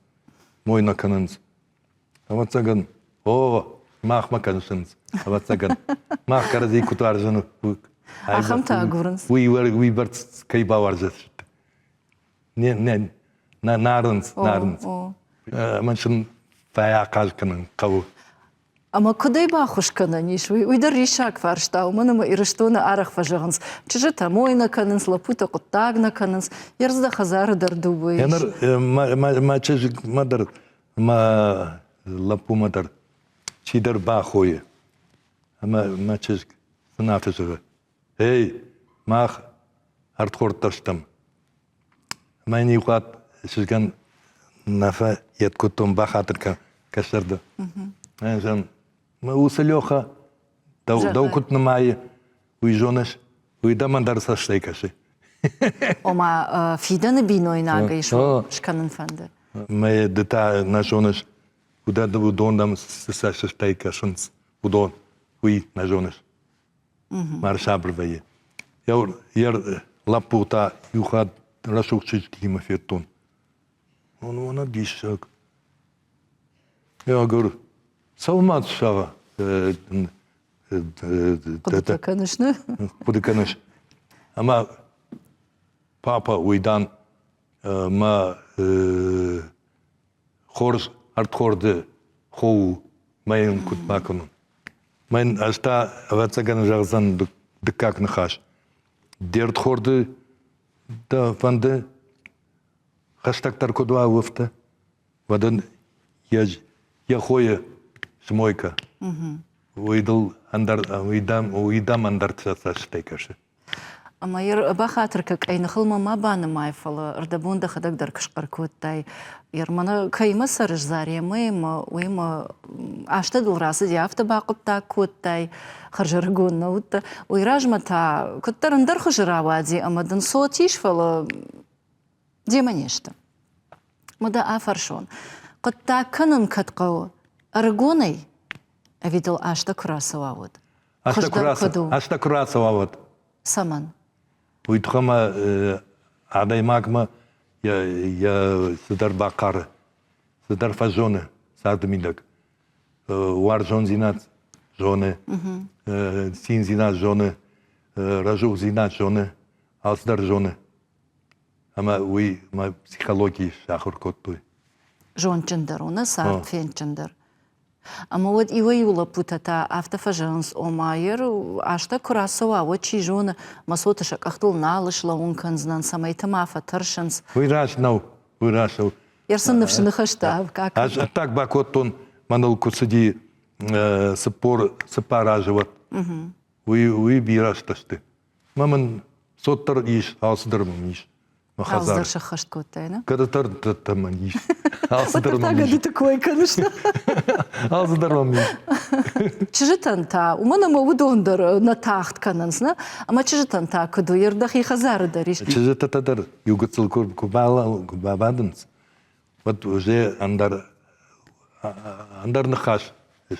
мой нӕ кӕнынц. Ӕвӕццӕгӕн, о, махмӕ кӕсынц, ӕвӕццӕгӕн. Мах кӕрӕдзи куыд уарзын, Ахӕмтӕ агурынц. Уый, уый бӕрц кӕй бауарзӕсты. Не, не, нӕ нарынц, нарынц. Мӕн сын фӕахъаз кӕнын хъӕуы. Ӕмӕ куыдӕй баххуыс кӕнӕн ис, уый, уый дӕр риссаг фарста, уымӕн ӕмӕ Ирыстоны арӕх фӕзӕгъынц, чызджытӕ мой нӕ кӕнынц, лӕппутӕ хъуыддаг нӕ кӕнынц, йе рдзы хӕдзары дӕр дыууӕ ис. Ныр мӕ чызгмӕ дӕр, мӕ лӕппумӕ дӕр чидӕр бахойы. Ӕмӕ мӕ чызг сын афтӕ зӕгъы, эй, мах ӕрдхордтӕ стӕм. Ӕмӕ йын иу хатт чызгӕн нӕ фӕйед кодтон бахатыр кӕн. Кӕстӕр дӕ. Зӕгъын, мӕ уыцы Леха дӕу куыд нымайы, уый зоныс, уый дӕм ӕндӕр цӕстӕй кӕсы. Ома фидӕны бинойнагӕй скӕнын фӕнды. Мӕ ды та нӕ зоныс, уыдон дӕм цы цӕстӕй кӕсынц, уыдон, уый нӕ зоныс. Ма рсабыр вӕййы. Йӕ лӕппу та иу хатт рӕсугъд чызгимӕ федтон. Он уона диссаг. Я говорю, цӕуыл сӕгъа? Хъуыдытӕ кӕныс, нӕ? Хъуыды кӕныс. Ӕмӕ папа уый дан мӕ хорз ӕрдхорды хо у, мӕ йын куыд бакӕнон. Мӕн ӕз та, ӕвӕццӕгӕн, зӕгъдзӕн дыккаг ныхас. Де рдхорды дӕ фӕнды хӕстӕгдӕр куыд уа, уыфтӕ. Уӕд ын йӕ хойы смойкӕ. Уый дыл ӕндӕр, уый дӕм, уый дӕм ӕндӕр цӕстӕй кӕсы. Ӕмӕ йӕ бахатыр кӕ, къӕйныхыл мӕ ма банымай, фӕлӕ рдӕбон дӕхӕдӕг дӕр куы схъӕр кодтай. Ермана кӕимӕ цӕрыс Заремӕимӕ, уыимӕ азтӕ дыл рацыди, афтӕ бахъуыддаг кодтай, хӕрзӕрыгон нӕ уыдтӕ. Уый размӕ та куыддӕр ӕндӕр хуызы рауади ӕмӕ дын цот ис, фӕлӕ демӕ не сты. Мӕ дӕ афӕрсон, хъуыддаг кӕнын кӕд хъӕуы, ӕрыгонӕй ӕви дыл азтӕ куы рацӕуа, уӕд? Азтӕ куы рацӕуа, уӕд. Цӕмӕн? Уый тыххӕй ма адӕймагмӕ йӕ цыдӕр бахъары, цыдӕр фӕзоны царды мидӕг. Уарзондзинад зоны, циндзинад зоны, рӕсугъддзинад зоны, алцыдӕр зоны. Ӕмӕ уый мӕ психологи сахуыр кодтой. Зондджындӕр у, нӕ цард фендджындӕр. Ӕмӕ уӕд иуӕй-иу лӕппутӕ та афтӕ фӕзӕгъынц, ома йер азтӕ куы рацӕуа, уӕд чи зоны, мӕ цоты сӕ къӕхтыл нал слӕууын кӕндзынӕн, цӕмӕйты ма фӕтӕрсынц. Уый раст нӕу, уый раст нӕу. Йер сын ныфсы ныхӕстӕ Ӕз ӕддаг бакодтон, мӕныл куы цыди 44 азы, уӕд. Уый, уый бирӕ сты. Мӕ мын цот дӕр ис, алцыдӕр мын ис. Мӕ хӕдзар. Алцыдӕр сӕххӕст кодтай, нӕ? Гӕдытӕ мын ис. Алцыдӕр мын ис. Гӕдыты кой кӕныс, нӕ? Алцыдӕр мӕм ис. Чызджытӕн та, уымӕн ӕмӕ уыдон дӕр нӕ тагъд кӕнынц, нӕ? Ӕмӕ чызджытӕн та куыд у, дӕхи хӕдзары дӕр ис. Чызджытӕ дӕр иу гыццыл куы бабадынц, уӕд уже ӕндӕр ӕндӕр ныхас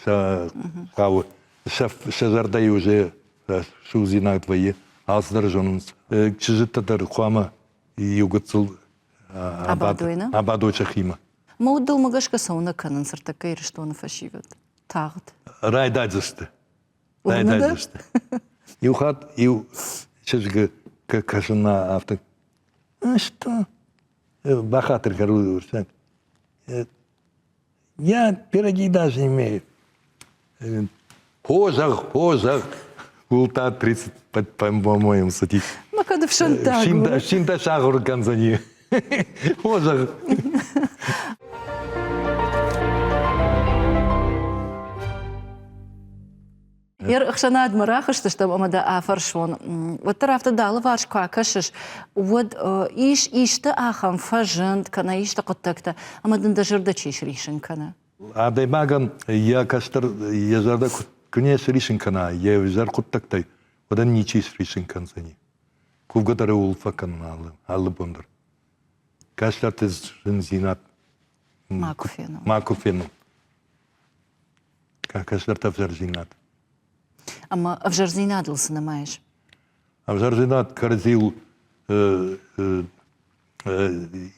сӕ хъӕуы, сӕ зӕрдӕйы уже судзинаг вӕййы, алцыдӕр зонынц. Чызджытӕ дӕр хъуамӕ иу гыццыл абадой сӕхимӕ. Мӕ уддылмӕ гӕсгӕ цӕуыннӕ кӕнынц ӕртӕккӕ Ирыстоны фӕсивӕд? Тагъд. Райдайдзысты. Райдайдзысты. Иу хатт иу чызгы кӕсынмӕ афтӕ что? Бахатыр кӕрут. Я пироги даже не имею. Хо зӕгъ, хо зӕгъ. Улта 30, по-моему, садись. Ма кӕд ӕфсӕнттӕ Фсинтӕ сахуыр кӕндзӕни. Хо зӕгъ. Йе хсӕнадмӕ рахызтыстӕм ӕмӕ дӕ афӕрсон, уӕддӕр афтӕ дӕ алыварс куы акӕсыс, уӕд ис исты ахӕм фӕзынд кӕнӕ исты хъуыддӕгтӕ, ӕмӕ дын дӕ зӕрдӕ чи срисын кӕны? Адӕймагӕн йӕ кӕстӕр йӕ зӕрдӕ куы не срисын кӕна йе взӕр хъуыддӕгтӕй, уӕд ын ничи срисын кӕндзӕни. Кувгӕ дӕр ууыл фӕкӕнын алы, алы бон дӕр. Кӕстӕрты зындзинад макуы фенон. Макуы фенон. Кӕстӕрты ӕвзӕрдзинад. Ӕмӕ ӕвзӕрдзинадыл цы нымайыс? Ӕвзӕрдзинад кӕрӕдзийыл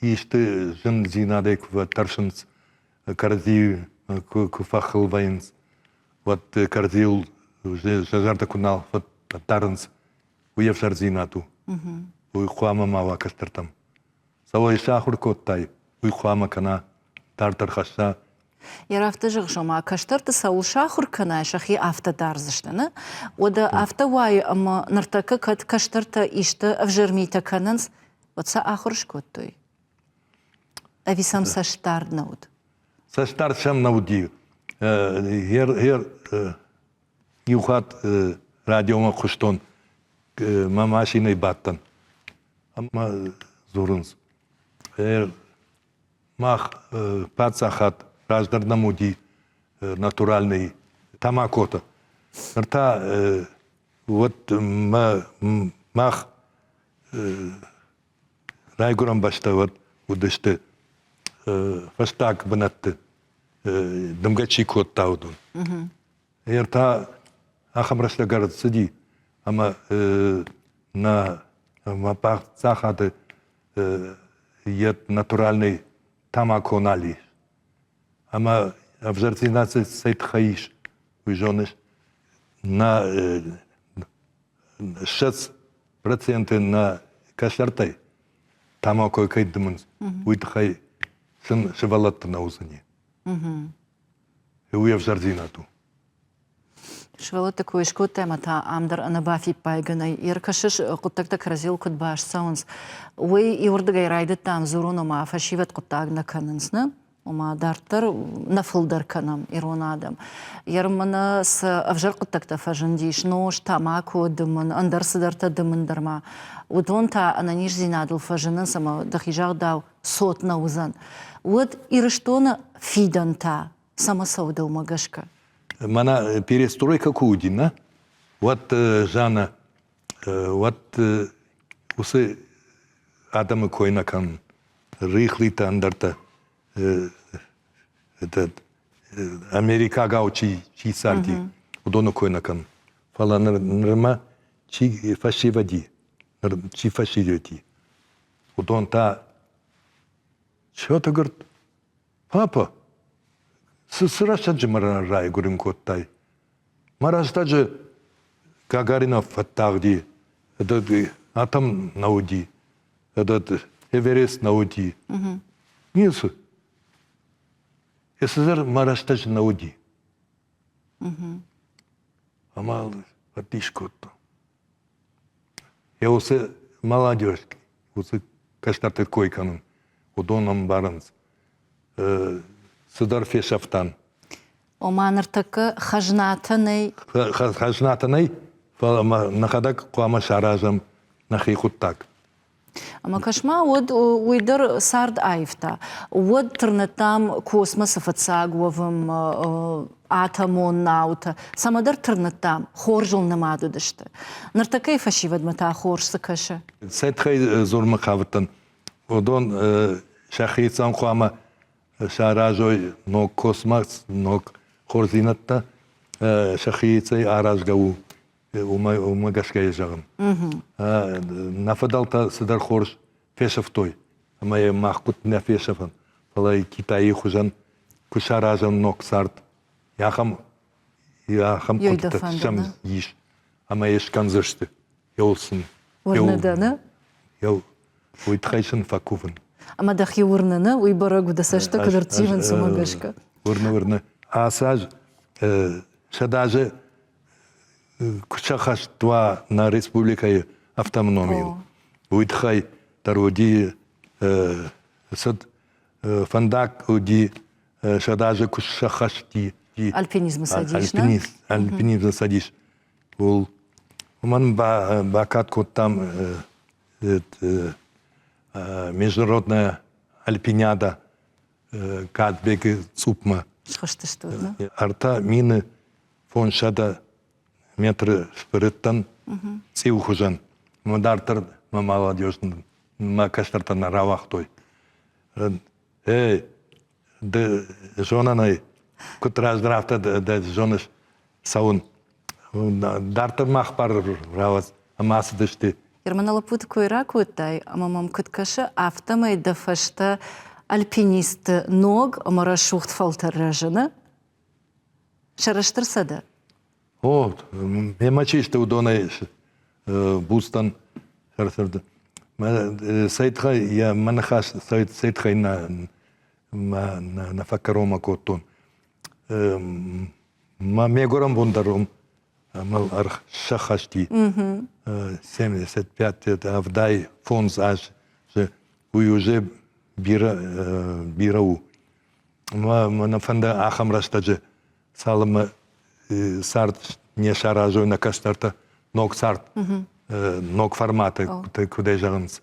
исты зындзинадӕй куы фӕтӕрсынц, кӕрӕдзийы куы фӕхыл вӕййынц, уӕд кӕрӕдзийыл сӕ зӕрдӕ куы нал фӕдарынц, уый ӕвзӕрдзинад у. Уый хъуамӕ ма уа кӕстӕртӕм. Цӕуӕй сахуыр кодтай, уый хъуамӕ кӕна, дарддӕр хӕсса. Йӕ афтӕ зӕгъыс, ома кӕстӕрты цӕуыл сахуыр кӕнай, сӕхи афтӕ дардзысты, нӕ? Уӕдӕ афтӕ уайы, ӕмӕ ныртӕккӕ кӕд кӕстӕртӕ исты ӕвзӕр митӕ кӕнынц, уӕд сӕ ахуыр скодтой? Ӕви сӕм цӕстдард нӕ уыд? Цӕстдард сӕм нӕ уыди. Иу хатт радиомӕ хъуыстон, мӕ машинӕйы бадтӕн. Ӕмӕ дзурынц, мах паддзахад. Раздӕр нӕм уыди натуральный тамакотӕ. Ныр та уӕд мах райгуырӕн бӕстӕ уӕд уыдысты фӕстаг бынӕтты дымгӕ чи кодта, уыдон. Ер та ахӕм рӕстӕг ӕрцыди, ӕмӕ нӕ мӕ паддзахады йӕ натуральный тамако нал ис. Ӕмӕ ӕвзӕрдзинад цӕй тыххӕй ис, уый зоныс? Нӕ 20% нӕ кӕстӕртӕй тамако кӕй дымынц, уый тыххӕй сын сывӕллӕтты нӕ уыдзӕни. Уый ӕвзӕрдзинад у. Сывӕллӕтты кой скодтай ӕмӕ та ам дӕр ӕнӕбафиппайгӕ нӕй. Ӕркӕсыс, хъуыддӕгтӕ кӕрӕдзийыл куыд баст цӕуынц, уый иуырдыгӕй райдыдтам дзурын, ома фӕсивӕд хъуыддаг нӕ кӕнынц, нӕ? Ома дарддӕр нӕ фылдӕр кӕнӕм ирон адӕм. Ермӕнӕ цы ӕвзӕр хъуыддӕгтӕ фӕзындис, нозт, тамако дымын, ӕндӕр цыдӕртӕ дымын дӕр ма, уыдон та ӕнӕниздзинадыл фӕзынынц ӕмӕ дӕхи загъдау цот нӕ уыдзӕн. Уӕд Ирыстоны фидӕн та цӕмӕ цӕуы дӕумӕ гӕсгӕ? Мӕнӕ перестройка куы уыди, нӕ, уӕд Жанна, уӕд уыцы адӕмы кой нӕ кӕнын. Рихлитӕ, ӕндӕртӕ. Этот, америкагау чи, чи царди, уыдоны кой нӕ кӕнын. Фӕлӕ нырмӕ чи фӕсивӕди, чи фӕсивӕди, уыдон та Чё-то, говорит, папа, цы, цы рӕстӕджы мӕ райгуырын кодтай? Мӕ рӕстӕджы Гагаринов фӕттагъди, этот атом нӕ уыди, этот Эверест нӕ уыди. Ницы. СССР мӕ рӕстӕджы нӕ уыди. Ӕмӕ фӕдис кодтон. Йӕ уыцы молодежь, уыцы кӕстӕрты кой кӕнын, уыдон ӕмбарынц, цыдӕр фесӕфтӕн. Ома ныртӕккӕ хӕзнатӕ нӕй? Хӕзнатӕ нӕй, фӕлӕ нӕхӕдӕг хъуамӕ саразӕм нӕхи хъуыддаг. Ӕмӕ кӕс-ма, уӕд уый дӕр цард аивта. Уӕд тырныдтам космосы фыццаг уӕвынмӕ, атомон наутӕ. Цӕмӕдӕр тырныдтам, хорзыл нымад уыдысты. Ныртӕккӕйы фӕсивӕдмӕ та хорз цы кӕсы? Цӕй тыххӕй дзурынмӕ хъавыдтӕн, уыдон сӕхицӕн хъуамӕ саразой ног космос, ног хорздзинӕдтӕ, сӕхицӕй аразгӕ у уымӕ, уымӕ гӕсгӕ йӕ зӕгъын. Нӕ фыдӕлтӕ цыдӕр хорз фесӕфтой, ӕмӕ йӕ мах куыд нӕ фесӕфӕм, фӕлӕ Китайы хуызӕн куы саразӕм ног цард, ахӕм ахӕм хъуыдытӕ сӕм ис, ӕмӕ йӕ скӕндзысты. Еу сын. Уырны дӕ, нӕ? Еу, уый тыххӕй сын фӕкувын. Ӕмӕ дӕхи уырны, нӕ? Уый бӕрӕг у, дӕ цӕсты куыд ӕрттивынц, уымӕ гӕсгӕ. Уырны, уырны. Ацы аз сӕдӕ азы куы сӕххӕст уа нӕ республикӕйы автономийыл, уый тыххӕй дӕр уыди цыд фӕндаг уыди сӕдӕ азы куы сӕххӕсти Альпинизмы цӕдис, нӕ? Альпинизмы цӕдис. Уымӕн бакад кодтам международная альпиниада Кадбегы цъупмӕ. Схызтыстут, нӕ? 3500 метры сбырыдтӕн цъиу хуызӕн. Мӕ дарддӕр мӕ молодежь мӕ кӕстӕртӕ нӕ рауагътой. Эй, ды зонӕн ӕй, куыд раздӕр афтӕ дӕ зоныс цӕуын. Дарддӕр мах бар рауадз ӕмӕ ацыдысты. Германы лӕппуты кой ракодтай, ӕмӕ мӕм куыд кӕсы, афтӕмӕй дӕ фӕстӕ альпинистты ног ӕмӕ рӕсугъд фӕлтӕр рӕзыны. Сӕрыстыр сӕ дӕ? О, мемӕ чи сты, уыдонӕй буцтӕн сӕрыстыр. Цӕй тыххӕй йӕ мӕ ныхас цӕй тыххӕй нӕ нӕ фӕкӕронмӕ кодтон. Мӕ ме гуырӕн бон дӕр мыл сӕххӕсти 75 75 азы уый уже бирӕ бирӕ у. Мӕ нӕ фӕнды ахӕм рӕстӕджы, цалынмӕ цард не саразой нӕ кӕстӕртӕ, ног цард, ног форматы, куыдӕй зӕгъынц.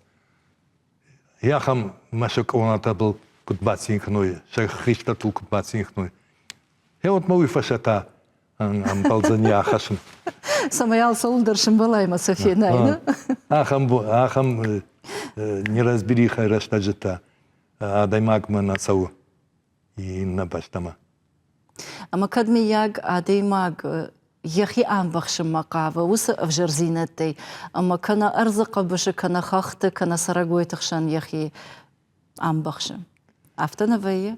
Ахӕм мӕсыг къонатӕбыл. куыд бацин кӕной, сӕ хистӕртыл куыд бацин кӕной. Гъе ма уый фӕстӕ та ӕмбӕлдзӕни ахӕссын. Цӕмӕй алцӕуыл дӕр сымбӕлай ӕмӕ сӕ фенай, нӕ? Ахӕм, ахӕм неразберихӕ рӕстӕджытӕ адӕймагмӕ нӕ цӕуы иннӕ бӕстӕмӕ. Ӕмӕ кӕд, мыййаг, адӕймаг йӕхи ӕмбӕхсынмӕ хъавы уыцы ӕвзӕрдзинӕдтӕй ӕмӕ кӕнӕ ӕрдзы хъӕбысы, кӕнӕ хӕхты, кӕнӕ цӕрӕгойты хсӕн йӕхи ӕмбӕхсы. Афтӕ нӕ вӕййы?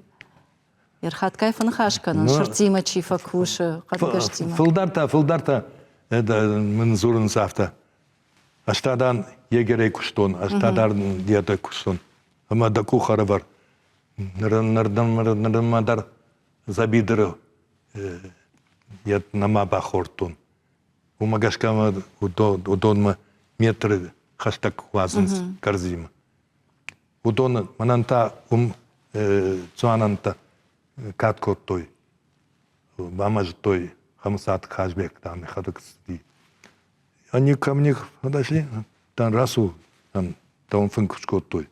Ӕрхатгай фӕныхас кӕнын, сырдтимӕ чи фӕкусы, хъӕдгӕстимӕ. Фылдӕр та, фылдӕр та мын дзурынц афтӕ. Ӕз та дӕн егерӕй куыстон, ӕз та дӕр йедӕ куыстон. Ӕмӕ дӕ къух ӕрӕвӕр. Нырмӕ дӕр дзӕбидыры йӕ нӕма бахордтон. Уымӕ гӕсгӕ уыдонмӕ метры хӕстӕг уадзынц кӕрдзимӕ. Уыдон мӕнӕн та уым цуанӕнтӕ кад кодтой. Мамӕ зыдтой Хӕмыцаты Хазбег, там йӕхӕдӕг цыди. Они ко мне подошли, там рацу, там, там фынг скодтой.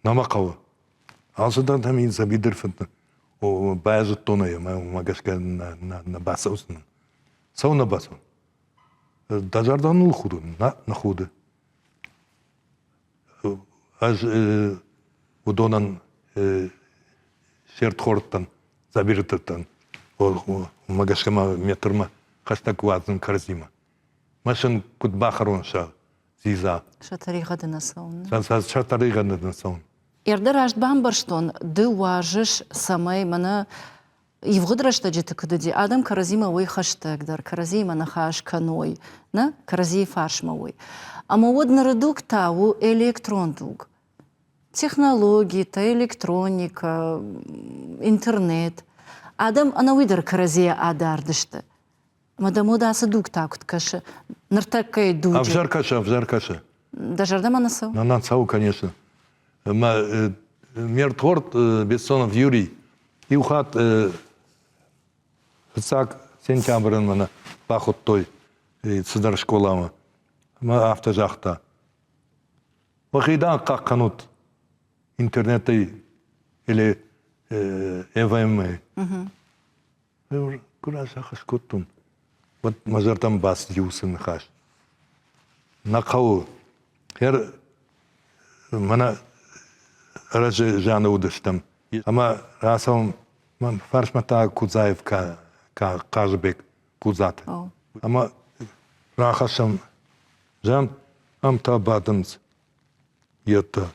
Нӕма хъӕуы. Алцыдӕр там ин дзӕбидыр фынтӕ. Базыдтон ӕй ӕмӕ уымӕ гӕсгӕ нӕ бацӕудзынӕн. Цӕуын нӕ бацӕуын. Дӕ зӕрдӕ ныл худы? Нӕ, нӕ худы. Ӕз уыдонӕн се рдхордтӕн, дзӕбидыртӕн, уымӕ гӕсгӕ ма метрмӕ хӕстӕг уадзын кӕрӕдзимӕ. Мӕ сын куыд бахӕрон сӕ дзидза. Сӕ тӕригъӕды нӕ цӕуын. Сӕ тӕригъӕды нӕ цӕуын. Ердӕ раст бамбӕрстон, ды уарзыс, цӕмӕй мӕнӕ ивгъуыд рӕстӕджыты куыд уыди, адӕм кӕрӕдзимӕ уой хӕстӕгдӕр, кӕрӕдзиимӕ ныхас кӕной, нӕ кӕрӕдзийы фарсмӕ уой. Ӕмӕ уӕд ныры дуг та у электрон дуг. Технологитӕ, электроникӕ, интернет. Адӕм ӕнӕуый дӕр кӕрӕдзийӕ адард сты. Ӕмӕ дӕм уӕд ацы дуг та куыд кӕсы? Ныртӕккӕйы дуджы. Ӕвзӕр кӕсы, ӕвзӕр кӕсы. Дӕ зӕрдӕмӕ нӕ цӕуы? Нӕ, нӕ цӕуы, конечно. Ӕмӕ ме рдхорд Бессонов Юрий иу хатт фыццаг сентябры мӕнӕ бахуыдтой цыдӕр скъоламӕ. Ӕмӕ афтӕ загъта: Уӕхи дӕр хъахъхъӕнут интернетӕй или ЭВМ-ӕй. Куы разахас кодтон, уӕд мӕ зӕрдӕм бацыди уыцы ныхас. Нӕ хъӕуы. Хӕр мӕнӕ ӕрӕджы зианы уыдыстӕм. Ӕмӕ рацӕуӕм, мӕ фарсмӕ та Кудзаев Хъазыбег Кудзаты. Ӕмӕ рахӕссӕм зиан, ам та бадынц йедтӕ.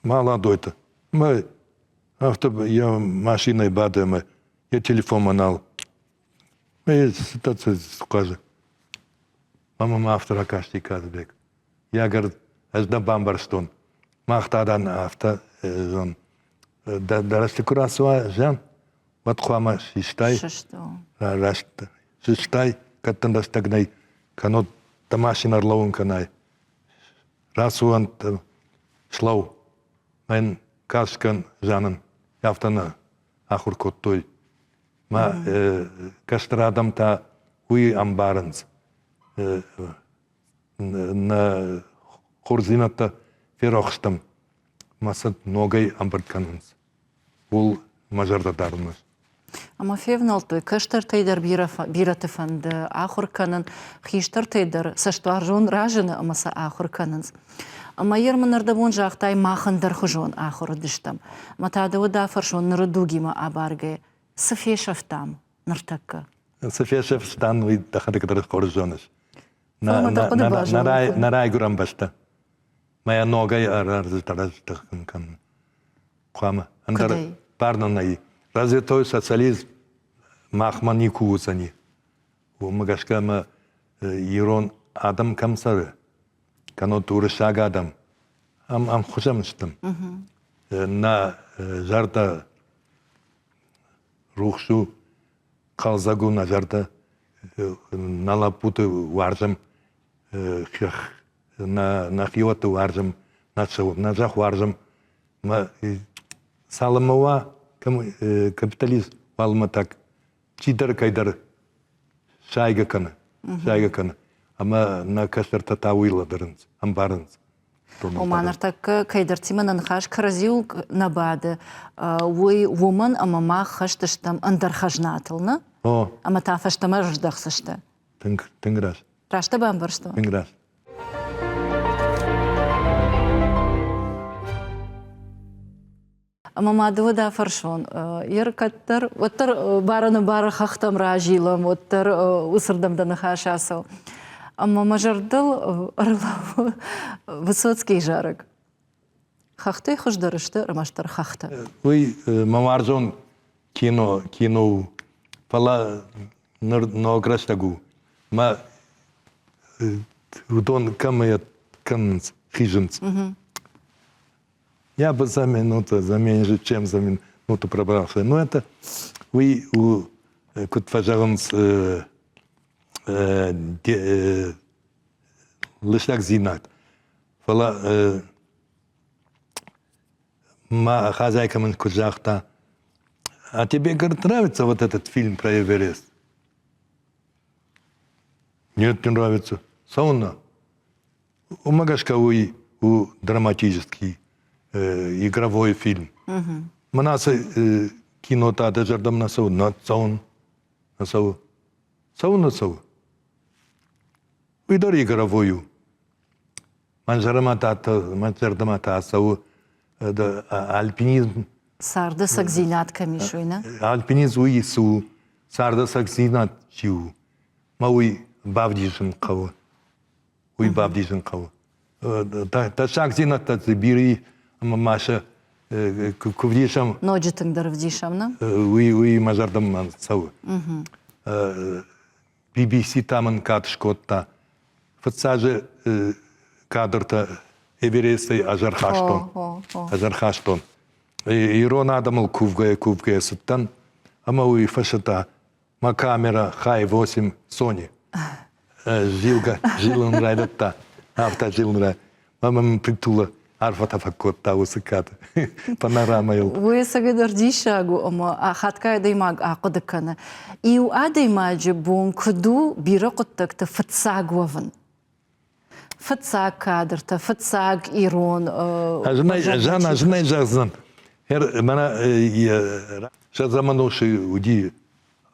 Маладойтӕ. Мӕ Афтӕ йӕ машинӕйы бады ӕмӕ йӕ телефонмӕ нал. Цытӕ хъазы. Мама мӕ афтӕ ракасти Казбек. Ягӕр ӕз нӕ бамбӕрстон. Мах та дӕн афтӕ зон. Дӕ рӕзты куы рацӕуа зиан, уӕд хъуамӕ систай. Раст систай, кӕд дын рӕстӕг нӕй, кӕннод дӕ машинӕ ӕрлӕууын кӕнай. Рацӕуӕнт слӕу. Мӕн каскӕн зӕнын афтӕ нӕ ахуыр кодтой. Мӕ кӕстӕр адӕм та уый ӕмбарынц. Нӕ хорздзинӕдтӕ ферох стӕм, мӕ сӕ ногӕй ӕмбырд кӕнынц. Ууыл мӕ зӕрдӕ дарынц. Ӕмӕ февнӕлдтой, кӕстӕртӕй дӕр бирӕты фӕнды ахуыр кӕнын, хистӕртӕй дӕр цӕстуарзон разыны ӕмӕ сӕ ахуыр кӕнынц. Ӕмӕ йер мын ӕрдӕбон загътай, мах ӕндӕрхуызон ахуыр уыдыстӕм. Ӕмӕ та дӕ уӕд афӕрсон ныры дугимӕ абаргӕйӕ, цы фесӕфтам ныртӕккӕ? Цы фесӕфтам, уый дӕхӕдӕг дӕр хорз зоныс. Нӕ райгуырӕн бӕстӕ. Мӕ ногӕй ӕрӕздӕхын кӕнын. Хъуамӕ. Ӕндӕр бӕрнон нӕй. Развитой социализм махмӕ никуы уыдзӕни. Уымӕ гӕсгӕ ӕмӕ ирон адӕм кӕм цӕры, кӕннод уырыссаг адӕм, ам ӕмхуызӕн стӕм. Нӕ зӕрдӕ рухс у, хъӕлдзӕг у нӕ зӕрдӕ, нӕ лӕппуты уарзӕм, нӕ хиуӕтты уарзӕм, нӕ нӕ зӕхх уарзӕм. Цалынмӕ уа капитализм, уалынмӕ так чидӕр кӕйдӕр сайгӕ кӕны, сайгӕ кӕны. Ӕмӕ нӕ кӕстӕртӕ та уый лӕдӕрынц, ӕмбарынц. Ома ныртӕккӕ кӕйдӕртимӕ нӕ ныхас кӕрӕдзиуыл нӕ бады, уый уымӕн, ӕмӕ мах хӕст стӕм ӕндӕр хӕзнатыл, нӕ? О. Ӕмӕ та фӕстӕмӕ рыздӕхдзысты. Тынг, тынг раст. Раст дӕ бамбӕрстон? Тынг раст. Ӕмӕ ма ды уӕд афӕрсон, ер кӕддӕр, уӕддӕр барӕны бары хӕхтӕм разилӕм, уӕддӕр уыцырдӕм дӕ ныхас ацӕуы. Ӕмӕ мӕ зӕрдыл ӕрлӕууы Высоцкийы зарӕг. Хӕхтӕй хуыздӕр сты ӕрмӕстдӕр хӕхтӕ. Уый мӕ уарзон кино, кино у, фӕлӕ ныр ног рӕстӕг у. Мӕ уыдон кӕм кӕнынц, хизынц. Я бы за минуту, за меньше, чем за минуту пробрался. Но это уый у, куыд фӕзӕгъынц, лыстӕгдзинад. Фӕлӕ мӕ хозяйка мын куыд загъта, а тебе, говорит, нравится вот этот фильм про Эверест? Нет, не нравится. Сауна. Уымӕ гӕсгӕ уый у драматический игровой фильм. Мӕн ацы кинотӕ дӕ зӕрдӕмӕ нӕ цӕуы? Нӕ цӕуын, нӕ цӕуы. Цӕуын нӕ цӕуы. Уый дӕр игровой у. Мӕн зӕрдӕмӕ та, мӕн зӕрдӕмӕ та цӕуы альпинизм. Царды ӕцӕгдзинад кӕм ис, уый нӕ? Альпинизм уый цы у, царды ӕцӕгдзинад чи у, мӕ уый бавдисын хъӕуы. Уый бавдисын хъӕуы. Тӕссагдзинӕдтӕ дзы бирӕ и, ӕмӕ ма сӕ куы вдисӕм... Ноджы тынгдӕр ӕвдисӕм, нӕ? Уый, уый мӕ зӕрдӕмӕ цӕуы. BBC та мын кад скодта. Фыццаджы кадртӕ Эверестӕй ӕз ӕрхастон. Ӕз ӕрхастон. Ирон адӕмыл кувгӕйӕ-кувгӕйӕ цыдтӕн, ӕмӕ уый фӕстӕ Мӕ камера хай 8 Sony. Зилгӕ, зилын райдыдта. Афтӕ зилын рай. Мӕ мын притула арфӕтӕ фӕкодта уыцы кад панорамӕйыл. Уый ӕцӕгӕйдӕр диссаг у, ӕмӕ хатгай адӕймаг ахъуыды кӕны. Иу адӕймаджы бон куыд у бирӕ хъуыддӕгты фыццаг уӕвын? Фыццаг кадртӕ, фыццаг ирон. Ӕз нӕ зӕгъдзӕн. Мӕнӕ сӕ заманосы уыди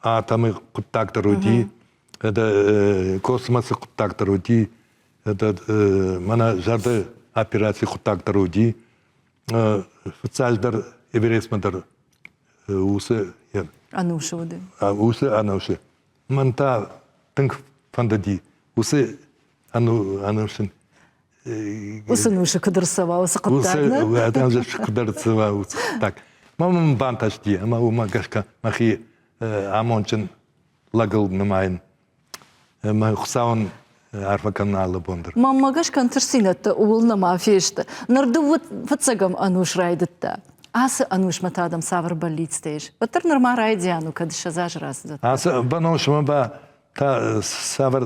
атомы хъуыддаг дӕр уыди, космосы хъуыддаг дӕр уыди, мӕнӕ зӕрды операцийы хъуыддаг дӕр уыди. Фыццаджыдӕр Эверестмӕ дӕр уыцы ӕнусы уыди. Уыцы ӕнусы. Мӕн та тынг фӕндыди уыцы ӕнусын Уыцы нусы куыд ӕрцӕуа, уыцы хъуыддаг, нӕ? Уыцы куыд ӕрцӕуа, уыцы хъуыддаг. Мӕ мын бантысти, ӕмӕ уымӕ гӕсгӕ мӕхи амондджын лӕгыл нымайын. Мӕ Хуыцауӕн арфӕ кӕнын алы бон дӕр. Мӕнмӕ гӕсгӕ ӕнтыстдзинӕдтӕ ууыл нӕма фесты. Ныр дыууӕ фыццӕгӕм ӕнус райдыдта. Ацы ӕнусмӕ та дӕм цавӕр бӕллицтӕ ис? Уӕддӕр нырма райдиан у, кӕд 20 азы рацыд. Ацы ӕнусмӕ ба та цавӕр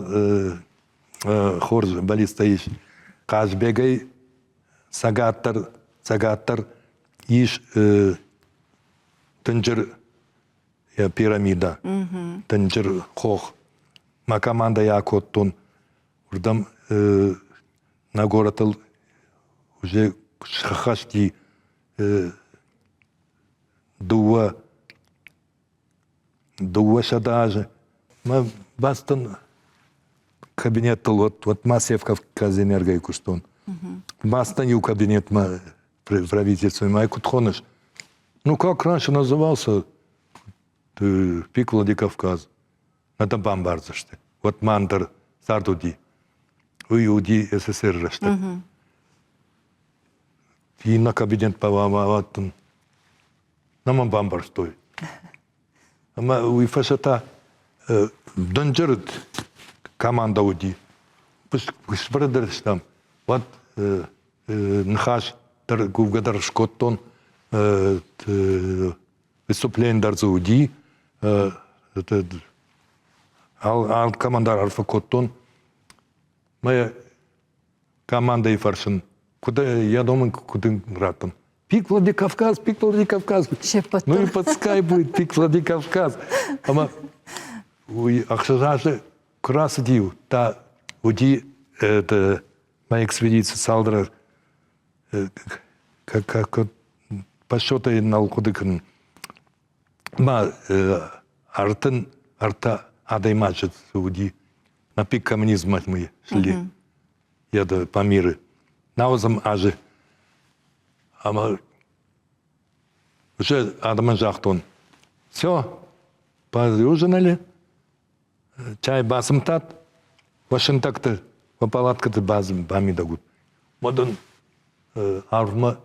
хорз бӕллицтӕ ис? Хъазбегӕй цӕгатдӕр, цӕгатдӕр ис дынджыр пирамидӕ, дынджыр хох. Мӕ командӕйы акодтон уырдӕм нӕ горӕтыл уже схӕсти дыууӕ 200 азы. Мӕ бацыдтӕн кабинеттыл, вот, вот ма Севкавказэнергойы куыстон. Бацыдтӕн иу кабинетмӕ правительстве, куыд хоныс? Ну, как раньше назывался пик Владикавказ. Нӕ дӕ бамбардзысты. Вот ма ӕндӕр цард уыди. Уый уыди СССР рӕстӕг. Иннӕ кабинет бауадтӕн. Нӕ мӕ бамбӕрстой. Ӕмӕ уый фӕстӕ та дынджыр командӕ уыди. Куы сбӕрӕг стӕм, уӕд ныхас дӕр кувгӕ дӕр скодтон, выступление дӕр дзы уыди. Алкӕмӕн дӕр арфӕ кодтон. Мӕ командӕйы фӕрсын, куыд йӕ ном куыд ын раттын. Пик Владикавказ, пик Владикавказ. Ну и пускай будет пик Владикавказ. Ӕмӕ уый ӕхсӕз азы куы рацыди, та уыди это, моя экспедиция цалдӕр. По нал хъуыды кӕнын. Ма 33 адӕймаджы уыди на пик коммунизма мы шли. Я Памиры. Науӕдзӕм азы. Ӕмӕ уже адӕмӕн загътон, все, поужинали, чай бацымтат, уӕ сынтӕгты, уӕ палаткӕты бамидӕг ут. Уӕд ын арвмӕ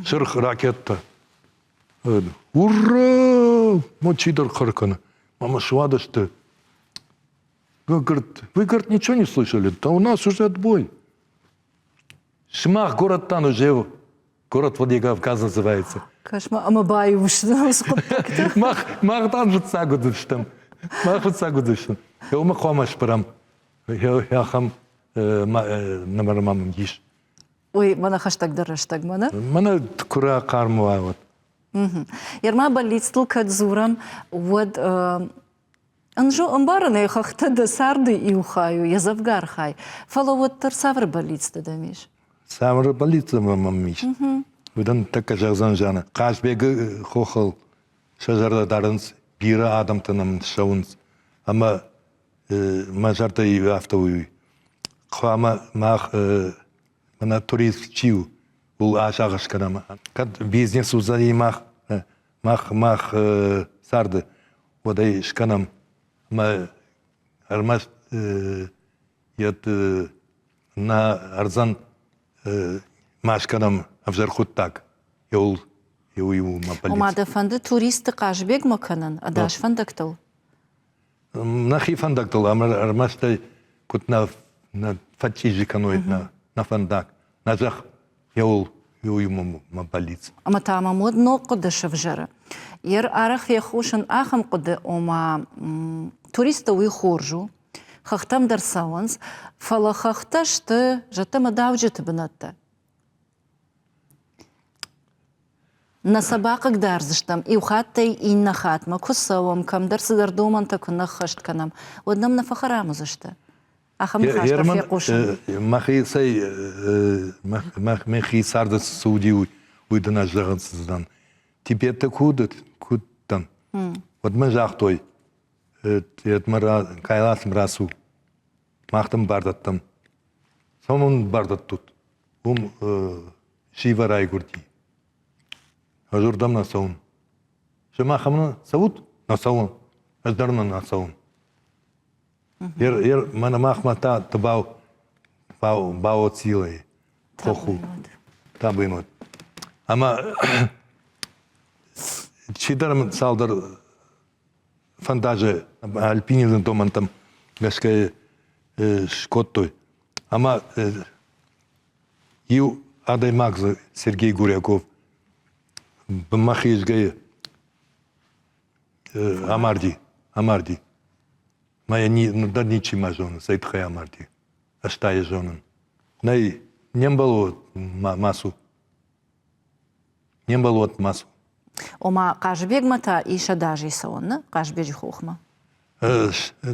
сырх ракеттӕ. Ура! Мо чидӕр хъӕр кӕны. Мама суадысты. Вы, говорит, вы, говорит, ничего не слышали? Да у нас уже отбой. Сымах городтан уже город Владикавказ называется. Кӕс-ма, ӕмӕ баиу сты уыцы хъуыддӕгтӕ. Мах, мах там фыццаг уыдыстӕм. Мах фыццаг уыдыстӕм. Еумӕ хъуамӕ сбырӕм. Ахӕм нымӕр ма мын ис. Ой, мӕнӕ хӕстӕгдӕр рӕстӕгмӕ, нӕ? Мӕнӕ куы хъарм уа, уӕд. Ерма бӕллицтыл кӕд дзурӕм, уӕд Ӕнзо ӕмбарын ӕй, хӕхтӕ дӕ царды иу хай у, йӕ дзӕвгар хай, фӕлӕ уӕддӕр цавӕр бӕллицтӕ дӕм ис? Цавӕр бӕллицтӕ мӕм ис? Уыдон тӕккӕ зӕгъдзӕн Жанна. Хъазбегы хохыл сӕ зӕрдӕ дарынц, бирӕ адӕмтӕ нӕм цӕуынц. Ӕмӕ мӕ зӕрдӕ афтӕ у. Хъуамӕ мах мӕнӕ турист чи у, ууыл асагъӕс кӕнӕм. Кӕд бизнес уыдзӕни мах мах мах царды, уӕд ӕй скӕнӕм. Ӕмӕ ӕрмӕст йӕ нӕ ӕрдзӕн ма скӕнӕм ӕвзӕр хъуыддаг. Еуыл уый у мӕ бӕллиц. Ома дӕ фӕнды туристты Хъазбегмӕ кӕнын ӕдас фӕндӕгтыл? Нӕхи фӕндӕгтыл ӕмӕ ӕрмӕстӕй куыд нӕ нӕ фӕчъизи кӕной нӕ фӕндаг, нӕ зӕхх еуыл уый у мӕ бӕллиц. Ӕмӕ та мӕм уӕд ног хъуыды сӕвзӕры. Ер арӕх фехъусын ахӕм хъуыды, ома туристтӕ уый хорз у, хӕхтӕм дӕр цӕуынц, фӕлӕ хӕхтӕ сты зӕдтӕ ӕмӕ дауджыты бынӕттӕ. Нӕ сӕ бахъыгдардзыстӕм, иу хаттӕй иннӕ хатмӕ куы цӕуӕм, кӕмдӕр цыдӕр домӕнтӕ куы нӕ ххӕст кӕнӕм, уӕд нӕм нӕ фӕхӕрам уыдзысты. Ахӕм ныхӕстӕ фехъусын. Мӕхицӕй мӕхи царды цы уыди, уый дын ӕз зӕгъдзынӕн. Тибеты куы уыдтӕн, уӕд мын загътой, Кайласмӕ рацу, мах дын бар дӕттӕм. Цӕмӕн бар дӕттут? Уым Сива райгуырди. Ӕз уырдӕм нӕ цӕуын. Сымах ӕм нӕ цӕут? Нӕ цӕуын. Ӕз дӕр нӕ цӕуын. Ер, ер, мӕнӕ махмӕ та тыбау баоцилӕй хоху табуйнот. Ӕмӕ чидӕр цалдӕр фӕндаджы альпинизмы домӕнтӕм гӕсгӕ скодтой. Ӕмӕ иу адӕймаг дзы Сергей Гуряков бынмӕ хизгӕйӕ амарди, амарди. Мӕ дӕр ничи ма зоны, цӕй тыххӕй амарди. Ӕз та йӕ зонын. Нӕй, не мбӕлы ма цу. Не мбӕлы ма цу. Ома Хъазыбегмӕ та ис ӕдасӕй цӕуын, нӕ? Хъазбеджы хохмӕ.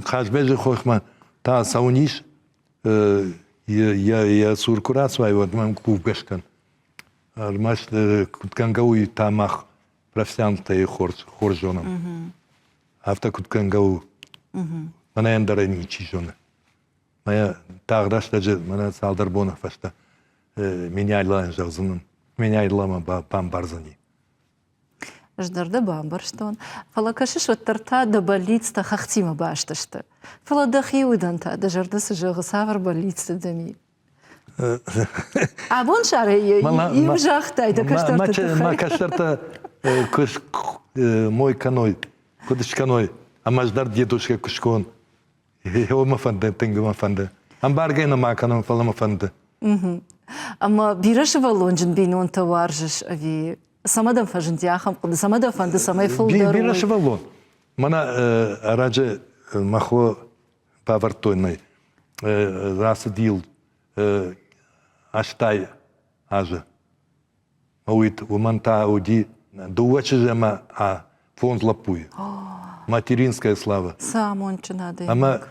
Хъазбеджы хохмӕ та цӕуын ис. Йӕ цур куы рацуай, уӕд мӕм кувгӕ скӕн. Ӕрмӕст куыд кӕнгӕ уый та мах профессионалтӕй хорз, хорз зонӕм. Афтӕ куыд кӕнгӕ у, мӕнӕ ӕндӕрӕй ничи зоны. Мӕ тагъд рӕстӕджы мӕнӕ цалдӕр боны фӕстӕ Меняйлайӕн зӕгъдзынӕн. Меняйла мӕ бамбардзӕни. Ӕз дӕр дӕ бамбӕрстон. Фӕлӕ кӕсыс, уӕддӕр та дӕ бӕллицтӕ хӕхтимӕ баст сты. Фӕлӕ дӕхи удӕн та дӕ зӕрдӕ цы зӕгъы, цавӕр бӕллицтӕ дӕм и? Абон сарӕй иу загътай дӕ кӕстӕрты тыххӕй. Мӕ кӕстӕртӕ куы мой кӕной, куыд скӕной, ӕмӕ ӕз дӕр дедушкӕ куы скон, Еу мӕ фӕнды, тынг мӕ фӕнды. Ӕмбаргӕ нӕ ма кӕнын, фӕлӕ мӕ фӕнды. Ӕмӕ бирӕ сывӕллонджын бинонтӕ уарзыс ӕви цӕмӕ дӕм фӕзынди ахӕм хъуыды, цӕмӕ дӕ фӕнды, цӕмӕй фылдӕр Бирӕ сывӕллон. Мӕнӕ ӕрӕджы мӕ хо бавӕрдтой нӕ рацыд ил 80 азы. Уый уымӕн та уыди дыууӕ чызджы ӕмӕ фондз лӕппуйы. Материнская слава. Цы амондджын адӕймаг. Ӕмӕ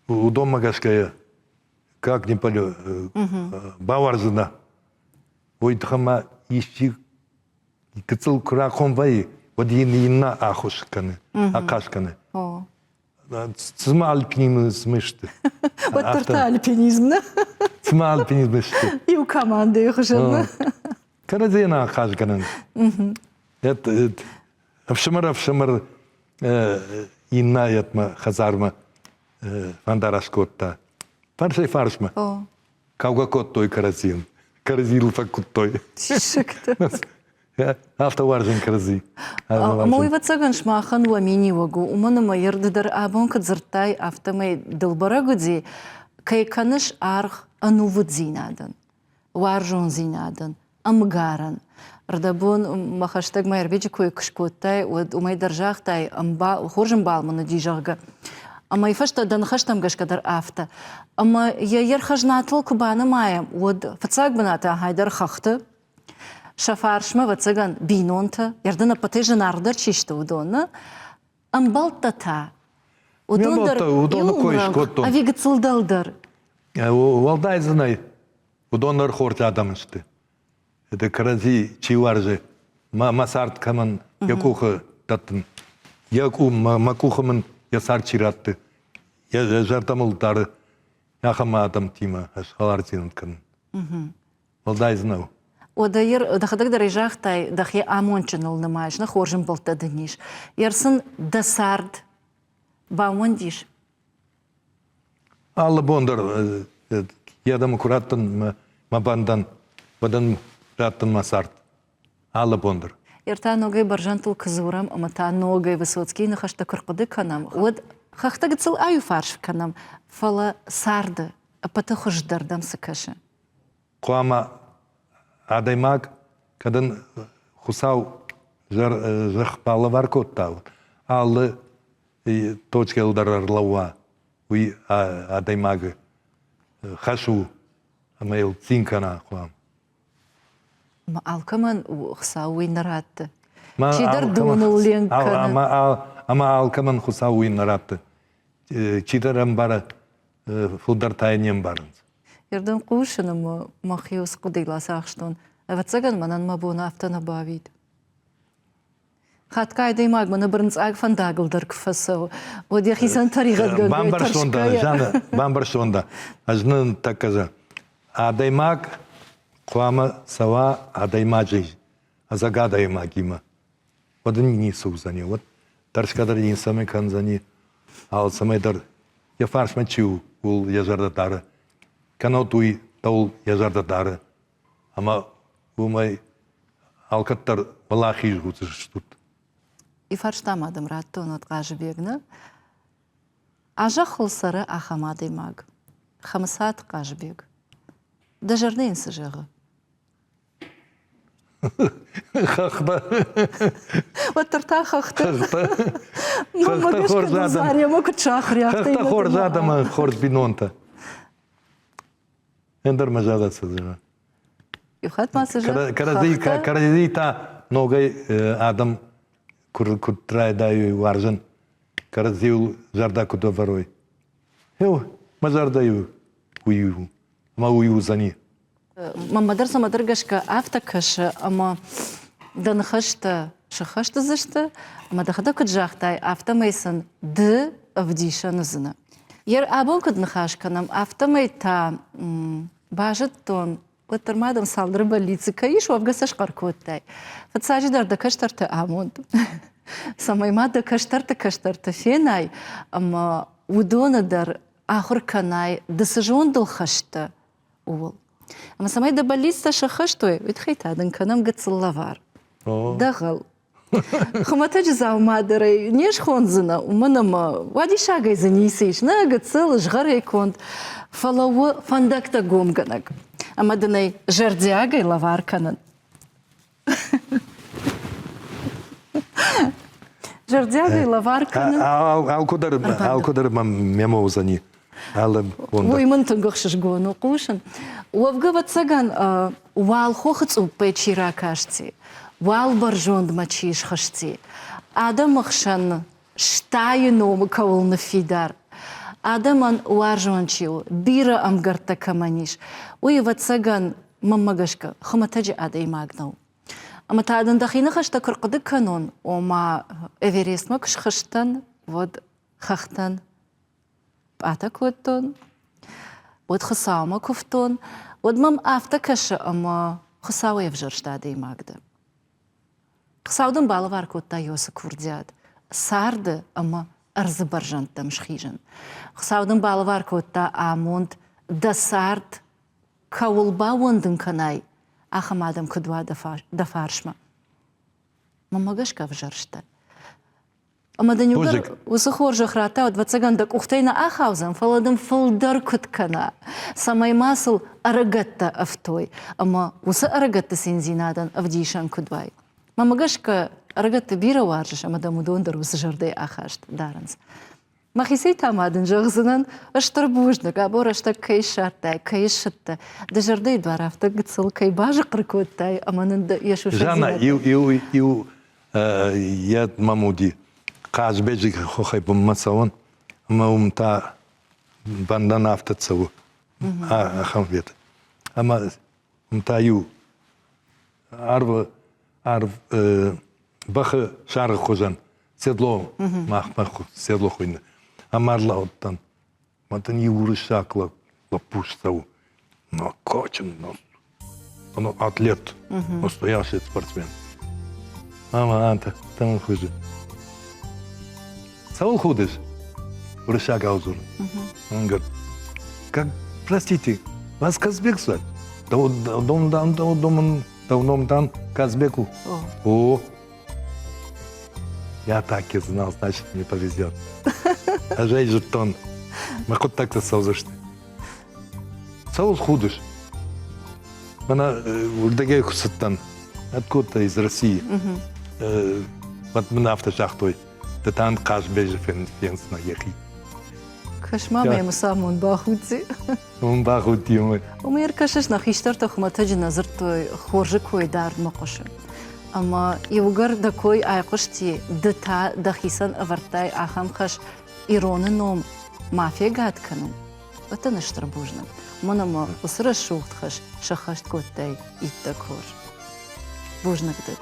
уыдонмӕ гӕсгӕ. Как не полю, бауарзына. Уый тыххӕй ма исчи гыццыл куы рахъом вӕййы, уӕд йын иннӕ ӕххуыс кӕны, ахъаз кӕны. Цыма альпинизм сты. Уӕддӕр та альпинизм, нӕ? Цыма альпинизм сты. Иу командӕйы хуызӕн. Кӕрӕдзийӕн ахъаз кӕнынц. Ӕфсымӕр ӕфсымӕр иннӕ хӕдзармӕ фӕндараст кодта. Фӕрсӕй-фарсмӕ. Кӕугӕ кодтой кӕрӕдзийӕн. Кӕрӕдзийыл фӕкуыдтой. Диссӕгтӕ. Афтӕ уарзын кӕрӕдзи. Ӕмӕ уый, ӕвӕццӕгӕн, сымахӕн уӕ миниуӕг у, уымӕн ӕмӕ йӕ ды дӕр абон куыд дзырдтай, афтӕмӕй дыл бӕрӕг уыди, кӕй кӕныс аргъ ӕнувыддзинадӕн, уарзондзинадӕн, ӕмгарӕн. Рдӕбон мӕ хӕстӕг Майырбеджы кой куы скодтай, уӕд уымӕй дӕр загътай, ӕмбал, хорз ӕмбал мын уыди, зӕгъгӕ. Ӕмӕ йӕ фӕстӕ дӕ ныхӕстӕм гӕсгӕ дӕр афтӕ. Ӕмӕ йӕ йе рхӕзнатыл куы банымайӕм, уӕд фыццаг бынаты ахӕй дӕр хӕхты, Сӕ фарсмӕ, ӕвӕццӕгӕн, бинонтӕ, ӕрдын ӕппӕтӕй зынаргъдӕр чи сты, уыдон, нӕ? Ӕмбӕлттӕ та? Уыдон дӕр уыдоны кой скодтон. Ӕви гыццыл дӕлдӕр? Уӕлдай дзы нӕй. Уыдон дӕр хорз адӕм сты. Это кӕрӕдзи чи уарзы, мӕ, мӕ цард кӕмӕн йӕ къухы дӕттын, йӕ мӕ, мӕ къухы мын йӕ цард чи радты, йӕ зӕрдӕ мыл дары, ахӕм адӕмтимӕ ӕз хӕлардзинад кӕнын. Уӕлдай дзы нӕу. Уӕдӕ дӕхӕдӕг дӕр ӕй загътай, дӕхи амондджыныл нымайыс, нӕ хорз ӕмбӕлттӕ дын ис. Йер сын дӕ цард баууӕндис? Алы бон дӕр йӕ адӕмы куы раттын мӕ бӕндӕн, уӕд ын раттын мӕ цард. Алы бон дӕр. Йер та ногӕй бӕрзӕндтыл куы дзурӕм ӕмӕ та ногӕй Высоцкийы ныхӕстӕ куы рхъуыды кӕнӕм, уӕд хӕхтӕ гыццыл аиуфарс кӕнӕм, фӕлӕ царды ӕппӕты хуыздӕр дӕм цы кӕсы? Хъуамӕ адӕймаг, кӕд ын Хуыцау зӕхх балӕвар кодта, алы точкӕйыл дӕр ӕрлӕууа, уый адӕймагы хӕс у ӕмӕ йыл цин кӕна хъуамӕ. Алкӕмӕн Хуыцау уый нӕ ратты. Чидӕр доныл ленк кӕны. Ӕмӕ алкӕмӕн Хуыцау уый нӕ ратты. Чидӕр ӕмбары, фылдӕр та йӕ не мбарынц. Ердӕм хъусын ӕмӕ мӕхи уыцы хъуыдыйыл ацахстон. Ӕвӕццӕгӕн, мӕнӕн мӕ бон афтӕ нӕ бауид. Хатгай адӕймаг мӕнӕ бырынцъаг фӕндагыл дӕр куы фӕцӕуы, уӕд йӕхицӕн тӕригъӕдгӕнгӕ Бамбӕрстон дӕ, Жанна, бамбӕрстон дӕ. Ӕз нын тӕккӕ зӕгъ. Адӕймаг хъуамӕ цӕуа адӕймаджы, ӕцӕг адӕймагимӕ. Уӕд ын ницы уыдзӕни, уӕд тӕрсгӕ дӕр ницӕмӕй кӕндзӕни, алцӕмӕй дӕр йӕ фарсмӕ чи у, ууыл йӕ зӕрдӕ дары. Кӕнӕд уый дӕуыл йӕ зӕрдӕ дары. Ӕмӕ уымӕй алкӕддӕр уӕлахиз уыдзыстут. И фарста ма дӕм радтон уӕд Хъазыбег, нӕ? А зӕххыл цӕры ахӕм адӕймаг, Хӕмыцаты Хъазыбег. Дӕ зӕрдӕ йын цы зӕгъы? Хӕхтӕ. Уӕддӕр та хӕхтӕ. Хӕхтӕ. Хӕхтӕ хорз адӕм. Хӕхтӕ хорз адӕм, хорз бинонтӕ. Ӕндӕр мӕ зӕрдӕ цы зӕгъы. Иу хатт ма цы зӕгъы? Кӕрӕдзи та ногӕй адӕм куыд райдайой уарзын, кӕрӕдзиуыл зӕрдӕ куыд ӕвӕрой. Еу, мӕ зӕрдӕ уый у, ӕмӕ уый уыдзӕни. Мӕнмӕ дӕр цӕмӕдӕр гӕсгӕ афтӕ кӕсы, ӕмӕ дӕ ныхӕстӕ сыххӕст уыдзысты, ӕмӕ дӕхӕдӕг куыд загътай, афтӕмӕй сын ды ӕвдисӕн уыдзынӕ. Йе абон куыд ныхас кӕнӕм, афтӕмӕй та базыдтон, уӕддӕр ма дӕм цалдӕр бӕллицы кӕй ис, уӕвгӕ сӕ схъӕр кодтай. Фыццаджыдӕр дӕ кӕстӕрты амонд, цӕмӕй ма дӕ кӕстӕрты кӕстӕрты фенай, ӕмӕ уыдоны дӕр ахуыр кӕнай, ды цы зондыл хӕст дӕ, ууыл. Ӕмӕ цӕмӕй дӕ бӕллицтӕ сӕххӕст уой, уый тыххӕй та дын кӕнӕм гыццыл лӕвар. Дӕгъӕл. Хуымӕтӕджы дзаума дӕр ӕй не схондзынӕ, уымӕн ӕмӕ уадиссагӕй дзы ницы ис, нӕ гыццыл, згъӕрӕй конд, фӕлӕ у фӕндӕгтӕ гомгӕнӕг. Ӕмӕ дын ӕй зӕрдиагӕй лӕвар кӕнын. Зӕрдиагӕй лӕвар кӕнын. Алкуыдӕр, алкуыдӕр мӕм мемӕ уыдзӕни. Алы бон Уый мын тынг ӕхсызгон у хъусын. Уӕвгӕ, ӕвӕццӕгӕн, уӕлхохы цъуппӕй чи ракасти, уӕл бӕрзондмӕ чи схызти, адӕмы хсӕн стайы номы кӕуыл ныффидар. Адӕмӕн уарзон чи у, бирӕ ӕмгӕрттӕ кӕмӕн ис, уый, ӕвӕццӕгӕн, мӕнмӕ гӕсгӕ, хуымӕтӕджы адӕймаг нӕу. Ӕмӕ та дын дӕхи ныхӕстӕ куы рхъуыды кӕнон, ома Эверестмӕ куы схызтӕн, уӕд хӕхтӕн пъатӕ кодтон, уӕд Хуыцаумӕ куывтон, уӕд мӕм афтӕ кӕсы, ӕмӕ Хуыцауӕй ӕвзӕрст адӕймаг дӕ. Хуыцау дын балӕвар кодта Иосы курдиат царды ӕмӕ ӕрдзы бӕрзӕндтӕм схизын. Хуыцау дын балӕвар кодта амонд дӕ цард кӕуыл баууӕндын кӕнай, ахӕм адӕм куыд уа дӕ фарсмӕ. Мӕнмӕ гӕсгӕ ӕвзӕрстӕ. Ӕмӕ дын иугӕр уыцы хорзӕх радта, ӕвӕццӕгӕн дӕ къухтӕй нӕ ахаудзӕн, фӕлӕ дын фылдӕр куыд кӕна, цӕмӕй ма сыл ӕрыгӕттӕ ӕфтой ӕмӕ уыцы ӕрыгӕтты циндзинадӕн ӕвдисӕн куыд уай. Мӕнмӕ гӕсгӕ, ӕрыгӕтты бирӕ уарзыс ӕмӕ дӕм уыдон дӕр уыцы зӕрдӕйы ахаст дарынц. Мӕхицӕй та ма дын зӕгъдзынӕн стыр бузныг, абон рӕстӕг кӕй ссардтай, кӕй ссыдтӕ, дӕ зӕрдӕйы дуар афтӕ гыццыл кӕй базыхъхъыр кодтай ӕмӕ нын йӕ сусӕгдзинад... Жанна, иу, иу, иу йӕ мӕм уыди Хъазбеджы хохӕй бынмӕ цӕуын, ӕмӕ уым та бӕндӕн афтӕ цӕуы, ахӕм вет. Ӕмӕ уым та иу арвы арв бӕхы саргъы хуызӕн седло махмӕ седло хуыйны. Ӕмӕ ӕрлӕудтӕн. Мӕ дын иу уырыссаг лӕппу ссӕуы. Накачан, ну, атлет, настоящий спортсмен. Ӕмӕ антӕ, там хуызы. Цӕуыл худыс? Уырыссагау дзуры. Он говорит, как, простите, вас Казбек звать? Да он дам, да он давно там Казбеку. О, я так и знал, значит, мне повезет. Ӕз ӕй зыдтон, мӕ хъуыддӕгтӕ цӕудзысты. Цӕуыл худыс? Мӕнӕ уырдыгӕй куы цыдтӕн, откуда из России. Вот мын афтӕ загътой, ты там Хъазбеджы фендзынӕ йӕхи. Кӕс-ма мӕм самон бахудти. Уым бахудти уымӕй. Уымӕй ӕркӕсыс, нӕ хистӕртӕ хуымӕтӕджы нӕ дзырдтой, хорзы кой дардмӕ хъуысы. Ӕмӕ иугӕр дӕ кой айхъуысти, ды та дӕхицӕн ӕвӕрдтай ахӕм хӕс ироны ном ма фегад кӕнын, уӕд дын стыр бузныг. Уымӕн ӕмӕ уыцы рӕсугъд хӕс сӕххӕст кодтай иттӕг хорз. Бузныг дын.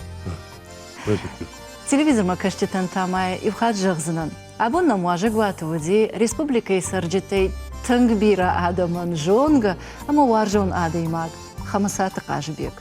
Телевизормӕ кӕсджытӕн та ма иу хатт зӕгъдзынӕн. Абон нӕм уазӕгуаты уыди республикӕйы цӕрджытӕй тынг бирӕ адӕмӕн зонгӕ ӕмӕ уарзон адӕймаг Хӕмыцаты Хъазыбег.